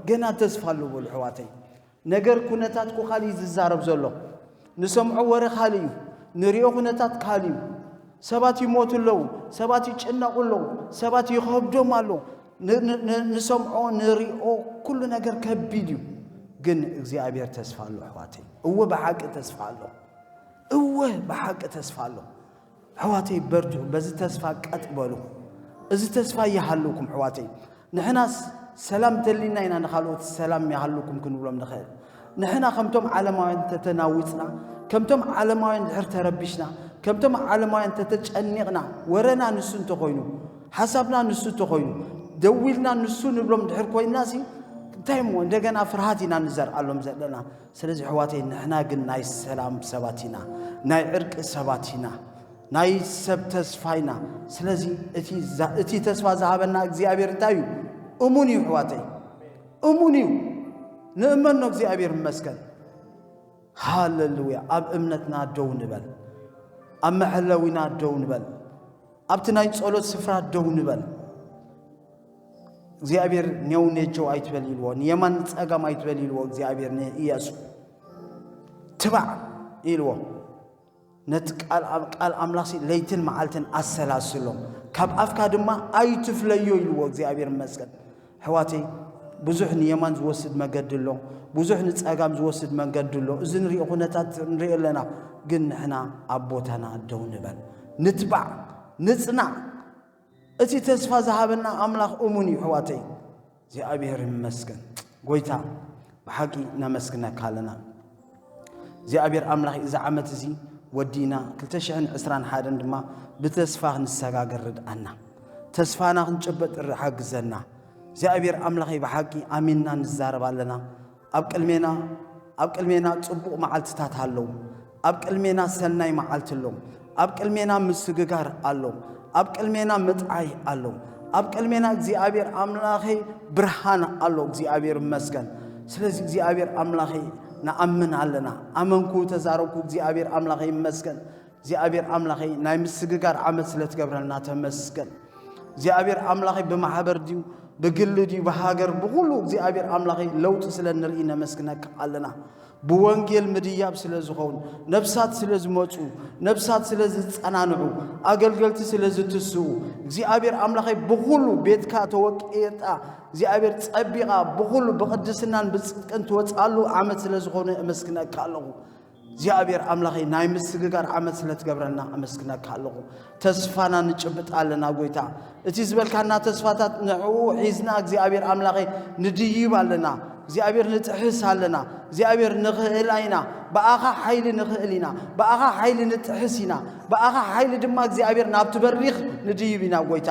ገና ተስፋ ኣሎ በሉ ኣሕዋተይ። ነገር ኩነታት እኮ ካልእ እዩ ዝዛረብ ዘሎ። ንሰምዖ ወረ ካልእ እዩ። ንሪኦ ኩነታት ካልእ እዩ። ሰባት ይሞቱ ኣለዉ። ሰባት ይጭነቑ ኣለዉ። ሰባት ይኸብዶም ኣሎ። ን- ን- ን- ንሰምዖ ንሪኦ ኩሉ ነገር ከቢድ እዩ። ግን እግዚኣብሔር ተስፋ ኣሎ ኣሕዋተይ። እወ ብሓቂ ተስፋ ኣሎ። እወ ብሓቂ ተስፋ ኣሎ። ኣሕዋተይ በርትዑ፣ በዚ ተስፋ ቀጥ በሉ። እዚ ተስፋ ይሃልውኩም ኣሕዋተይ። ንሕናስ ሰላም ተሊና ኢና ንኻልኦት ሰላም ይሃልውኩም ክንብሎም ንኽእል። ንሕና ከምቶም ዓለማውያን ተተናዊጽና፣ ከምቶም ዓለማውያን ድሕር ተረቢሽና፣ ከምቶም ዓለማውያን ተተጨኒቕና፣ ወረና ንሱ እንተኾይኑ፣ ሓሳብና ንሱ እንተኾይኑ፣ ደዊልና ንሱ ንብሎም ድሕር ኮይንናሲ፣ እንታይ እሞ እንደገና ፍርሃት ኢና ንዘርኣሎም ዘለና። ስለዚ ኣሕዋተይ ንሕና ግን ናይ ሰላም ሰባት ኢና፣ ናይ ዕርቂ ሰባት ኢና፣ ናይ ሰብ ተስፋ ኢና። ስለዚ እቲ ዛ- እቲ ተስፋ ዝሃበና እግዚኣብሔር እንታይ እዩ? እሙን እዩ ኣሕዋተይ፣ እሙን እዩ። ንእመኖ እግዚኣብሔር ይመስገን። ሃሌሉያ። ኣብ እምነትና ደው ንበል፣ ኣብ መሐለዊና ደው ንበል፣ ኣብቲ ናይ ጸሎት ስፍራ ደው ንበል። እግዚኣብሔር ኔው ኔቸው ኣይትበል ኢልዎ፣ ንየማን ንጸጋም ኣይትበል ኢልዎ እግዚኣብሔር ንኢያሱ። ትባዕ ኢልዎ። ነቲ ቃል ኣም- ቃል ኣምላኽሲ ለይትን መዓልትን ኣሰላስሎ፣ ካብ ኣፍካ ድማ ኣይትፍለዮ ኢልዎ እግዚኣብሔር ይመስገን። ኣሕዋተይ፣ ብዙሕ ንየማን ዝወስድ መገዲ ኣሎ፣ ብዙሕ ንጸጋም ዝወስድ መገዲ ኣሎ። እዚ ንሪኦ ኩነታት ንሪኦ ኣለና፣ ግን ንሕና ኣብ ቦታና ደው ንበል፣ ንትባዕ፣ ንጽናዕ። እቲ ተስፋ ዝሃበና ኣምላኽ እሙን እዩ ኣሕዋተይ። እግዚኣብሔር ይመስገን። ጎይታ ብሓቂ ነመስግነካ ኣለና። እግዚኣብሔር ኣምላኽ እዚ ዓመት እዚ ወዲና ክልተ ሽሕን ዕስራን ሓደን ድማ ብተስፋ ክንሰጋገር ርድኣና። ተስፋና ክንጭበጥ ር- ሓግዘና። እግዚኣብሔር ኣምላኸይ ብሓቂ ኣሚንና ንዛረብ ኣለና። ኣብ ቅድሜና ኣብ ቅድሜና ጽቡቕ መዓልትታት ኣለዉ። ኣብ ቅድሜና ሰናይ መዓልቲ ኣሎ። ኣብ ቅድሜና ምስግጋር ኣሎ። ኣብ ቅድሜና ምጥዓይ ኣሎ። ኣብ ቅድሜና እግዚኣብሔር ኣምላኸይ ብርሃን ኣሎ። እግዚኣብሔር ይመስገን። ስለዚ እግዚኣብሔር ኣምላኸይ ንኣምን ኣለና። ኣመንኩ ተዛረብኩ። እግዚኣብሔር ኣምላኸይ ይመስገን። እግዚኣብሔር ኣምላኸይ ናይ ምስግጋር ዓመት ስለ ትገብረልና ተመስገን። እግዚኣብሔር ኣምላኸይ ብማሕበር ድዩ ብግሊ ድዩ ብሃገር ብኹሉ እግዚኣብሔር ኣምላኸይ ለውጢ ስለ ንርኢ ነመስግነካ ኣለና። ብወንጌል ምድያብ ስለ ዝኸውን፣ ነብሳት ስለ ዝመፁ፣ ነብሳት ስለ ዝፀናንዑ፣ ኣገልገልቲ ስለ ዝትስኡ፣ እግዚኣብሔር ኣምላኸይ ብኹሉ ቤትካ ተወቂጣ እግዚኣብሔር ፀቢቓ ብኹሉ ብቕድስናን ብፅድቅን ትወፅኣሉ ዓመት ስለ ዝኾነ እመስግነካ ኣለኹ። እግዚኣብሔር ኣምላኸይ ናይ ምስግጋር ዓመት ስለ ትገብረልና ኣመስግነካ ኣለኹ። ተስፋና ንጭብጥ ኣለና ጎይታ። እቲ ዝበልካና ተስፋታት ንዕኡ ሒዝና እግዚኣብሔር ኣምላኸይ ንድይብ ኣለና። እግዚኣብሔር ንጥሕስ ኣለና። እግዚኣብሔር ንኽእል ኢና። ብኣኻ ሓይሊ ንኽእል ኢና። ብኣኻ ሓይሊ ንጥሕስ ኢና። ብኣኻ ሓይሊ ድማ እግዚኣብሔር ናብቲ በሪኽ ንድይብ ኢና ጎይታ።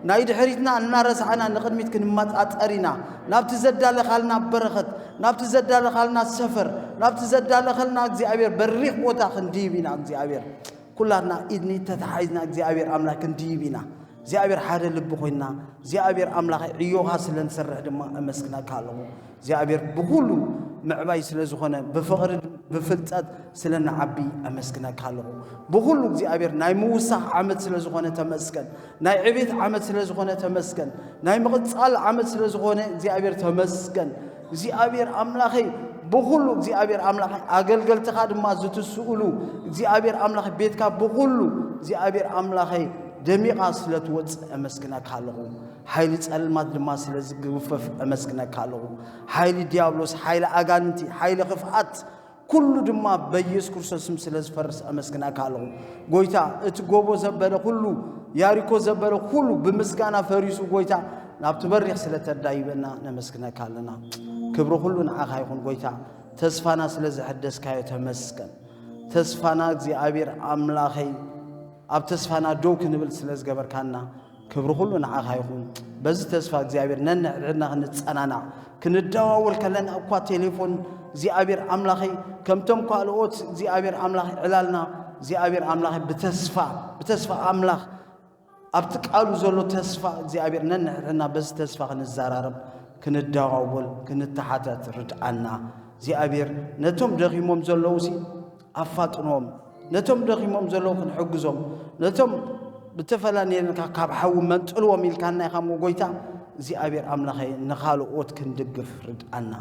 ናይ ድሕሪትና እናረሳዕና ንቕድሚት ክንመጣጠር ኢና። ናብቲ ዘዳለኻልና በረኸት፣ ናብቲ ዘዳለኻልና ሰፈር፣ ናብቲ ዘዳለኸልና እግዚኣብሔር በሪኽ ቦታ ክንድይብ ኢና እግዚኣብሔር። ኩላትና ኢድኒ ተተሓሒዝና እግዚኣብሔር ኣምላኽ ክንድይብ ኢና። እግዚኣብሔር ሓደ ልቢ ኮይንና እግዚኣብሔር ኣምላኸ ዕዮኻ ስለ ንሰርሕ ድማ እመስግነካ ኣለኹ። እግዚኣብሔር ብኹሉ ምዕባይ ስለ ዝኾነ ብፍቕሪ ብፍልጠት ስለ ንዓቢ እመስግነካ ኣለኹ። ብኹሉ እግዚኣብሔር ናይ ምውሳኽ ዓመት ስለ ዝኾነ ተመስገን። ናይ ዕቤት ዓመት ስለ ዝኾነ ተመስገን። ናይ ምቕጻል ዓመት ስለ ዝኾነ እግዚኣብሔር ተመስገን። እግዚኣብሔር ኣምላኸይ ብኹሉ እግዚኣብሔር ኣምላኸይ ኣገልገልትኻ ድማ ዝትስእሉ እግዚኣብሔር ኣምላኸይ ቤትካ ብኹሉ እግዚኣብሔር ኣምላኸይ ደሚቓ ስለ ትወፅእ እመስግነካ ኣለኹ። ሓይሊ ጸልማት ድማ ስለ ዝግፈፍ እመስግነካ ኣለኹ። ሓይሊ ዲያብሎስ፣ ሓይሊ ኣጋንንቲ፣ ሓይሊ ክፍኣት ኩሉ ድማ በኢየሱስ ክርስቶስ ስም ስለ ዝፈርስ እመስግነካ ኣለኹ። ጎይታ እቲ ጎቦ ዘበለ ኩሉ ያሪኮ ዘበለ ኩሉ ብምስጋና ፈሪሱ ጎይታ ናብቲ በሪኽ ስለ ተዳይበና ነመስግነካ ኣለና። ክብሪ ኩሉ ንዓኻ ይኹን ጎይታ። ተስፋና ስለ ዘሐደስካዮ ተመስገን። ተስፋና እግዚኣብሔር ኣምላኸይ ኣብ ተስፋና ደው ክንብል ስለ ዝገበርካና ክብሪ ኩሉ ንዓኻ ይኹን። በዚ ተስፋ እግዚኣብሔር ነንሕድሕድና ክንጸናናዕ ክንደዋወል ከለና እኳ ቴሌፎን እግዚኣብሔር ኣምላኸይ ከምቶም ካልኦት እግዚኣብሔር ኣምላኸይ ዕላልና እግዚኣብሔር ኣምላኸይ ብተስፋ ብተስፋ ኣምላኽ ኣብቲ ቃሉ ዘሎ ተስፋ እግዚኣብሔር ነንሕድሕድና በዚ ተስፋ ክንዘራረብ ክንደዋወል ክንተሓተት ርድኣና። እግዚኣብሔር ነቶም ደኺሞም ዘለዉ ሲ ኣፋጥኖም። ነቶም ደኺሞም ዘለዉ ክንሕግዞም፣ ነቶም ብተፈላለየ ካብ ሓዊ መንጥልዎም ኢልካና ኢኻ እሞ ጎይታ እግዚኣብሔር ኣምላኸይ ንኻልኦት ክንድግፍ ርድኣና።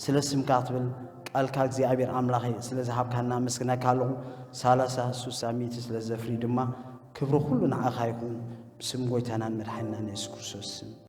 ስለ ስምካ ክትብል ቃልካ እግዚኣብሔር ኣምላኸይ ስለ ዝሃብካና ኣመስግነካ ኣለኹ። ሰላሳ ሱሳ ሚእቲ ስለ ዘፍሪ ድማ ክብሪ ኩሉ ንዓኻ ይኹን ብስም ጎይታናን መድሓኒናን የሱስ ክርስቶስ ስም።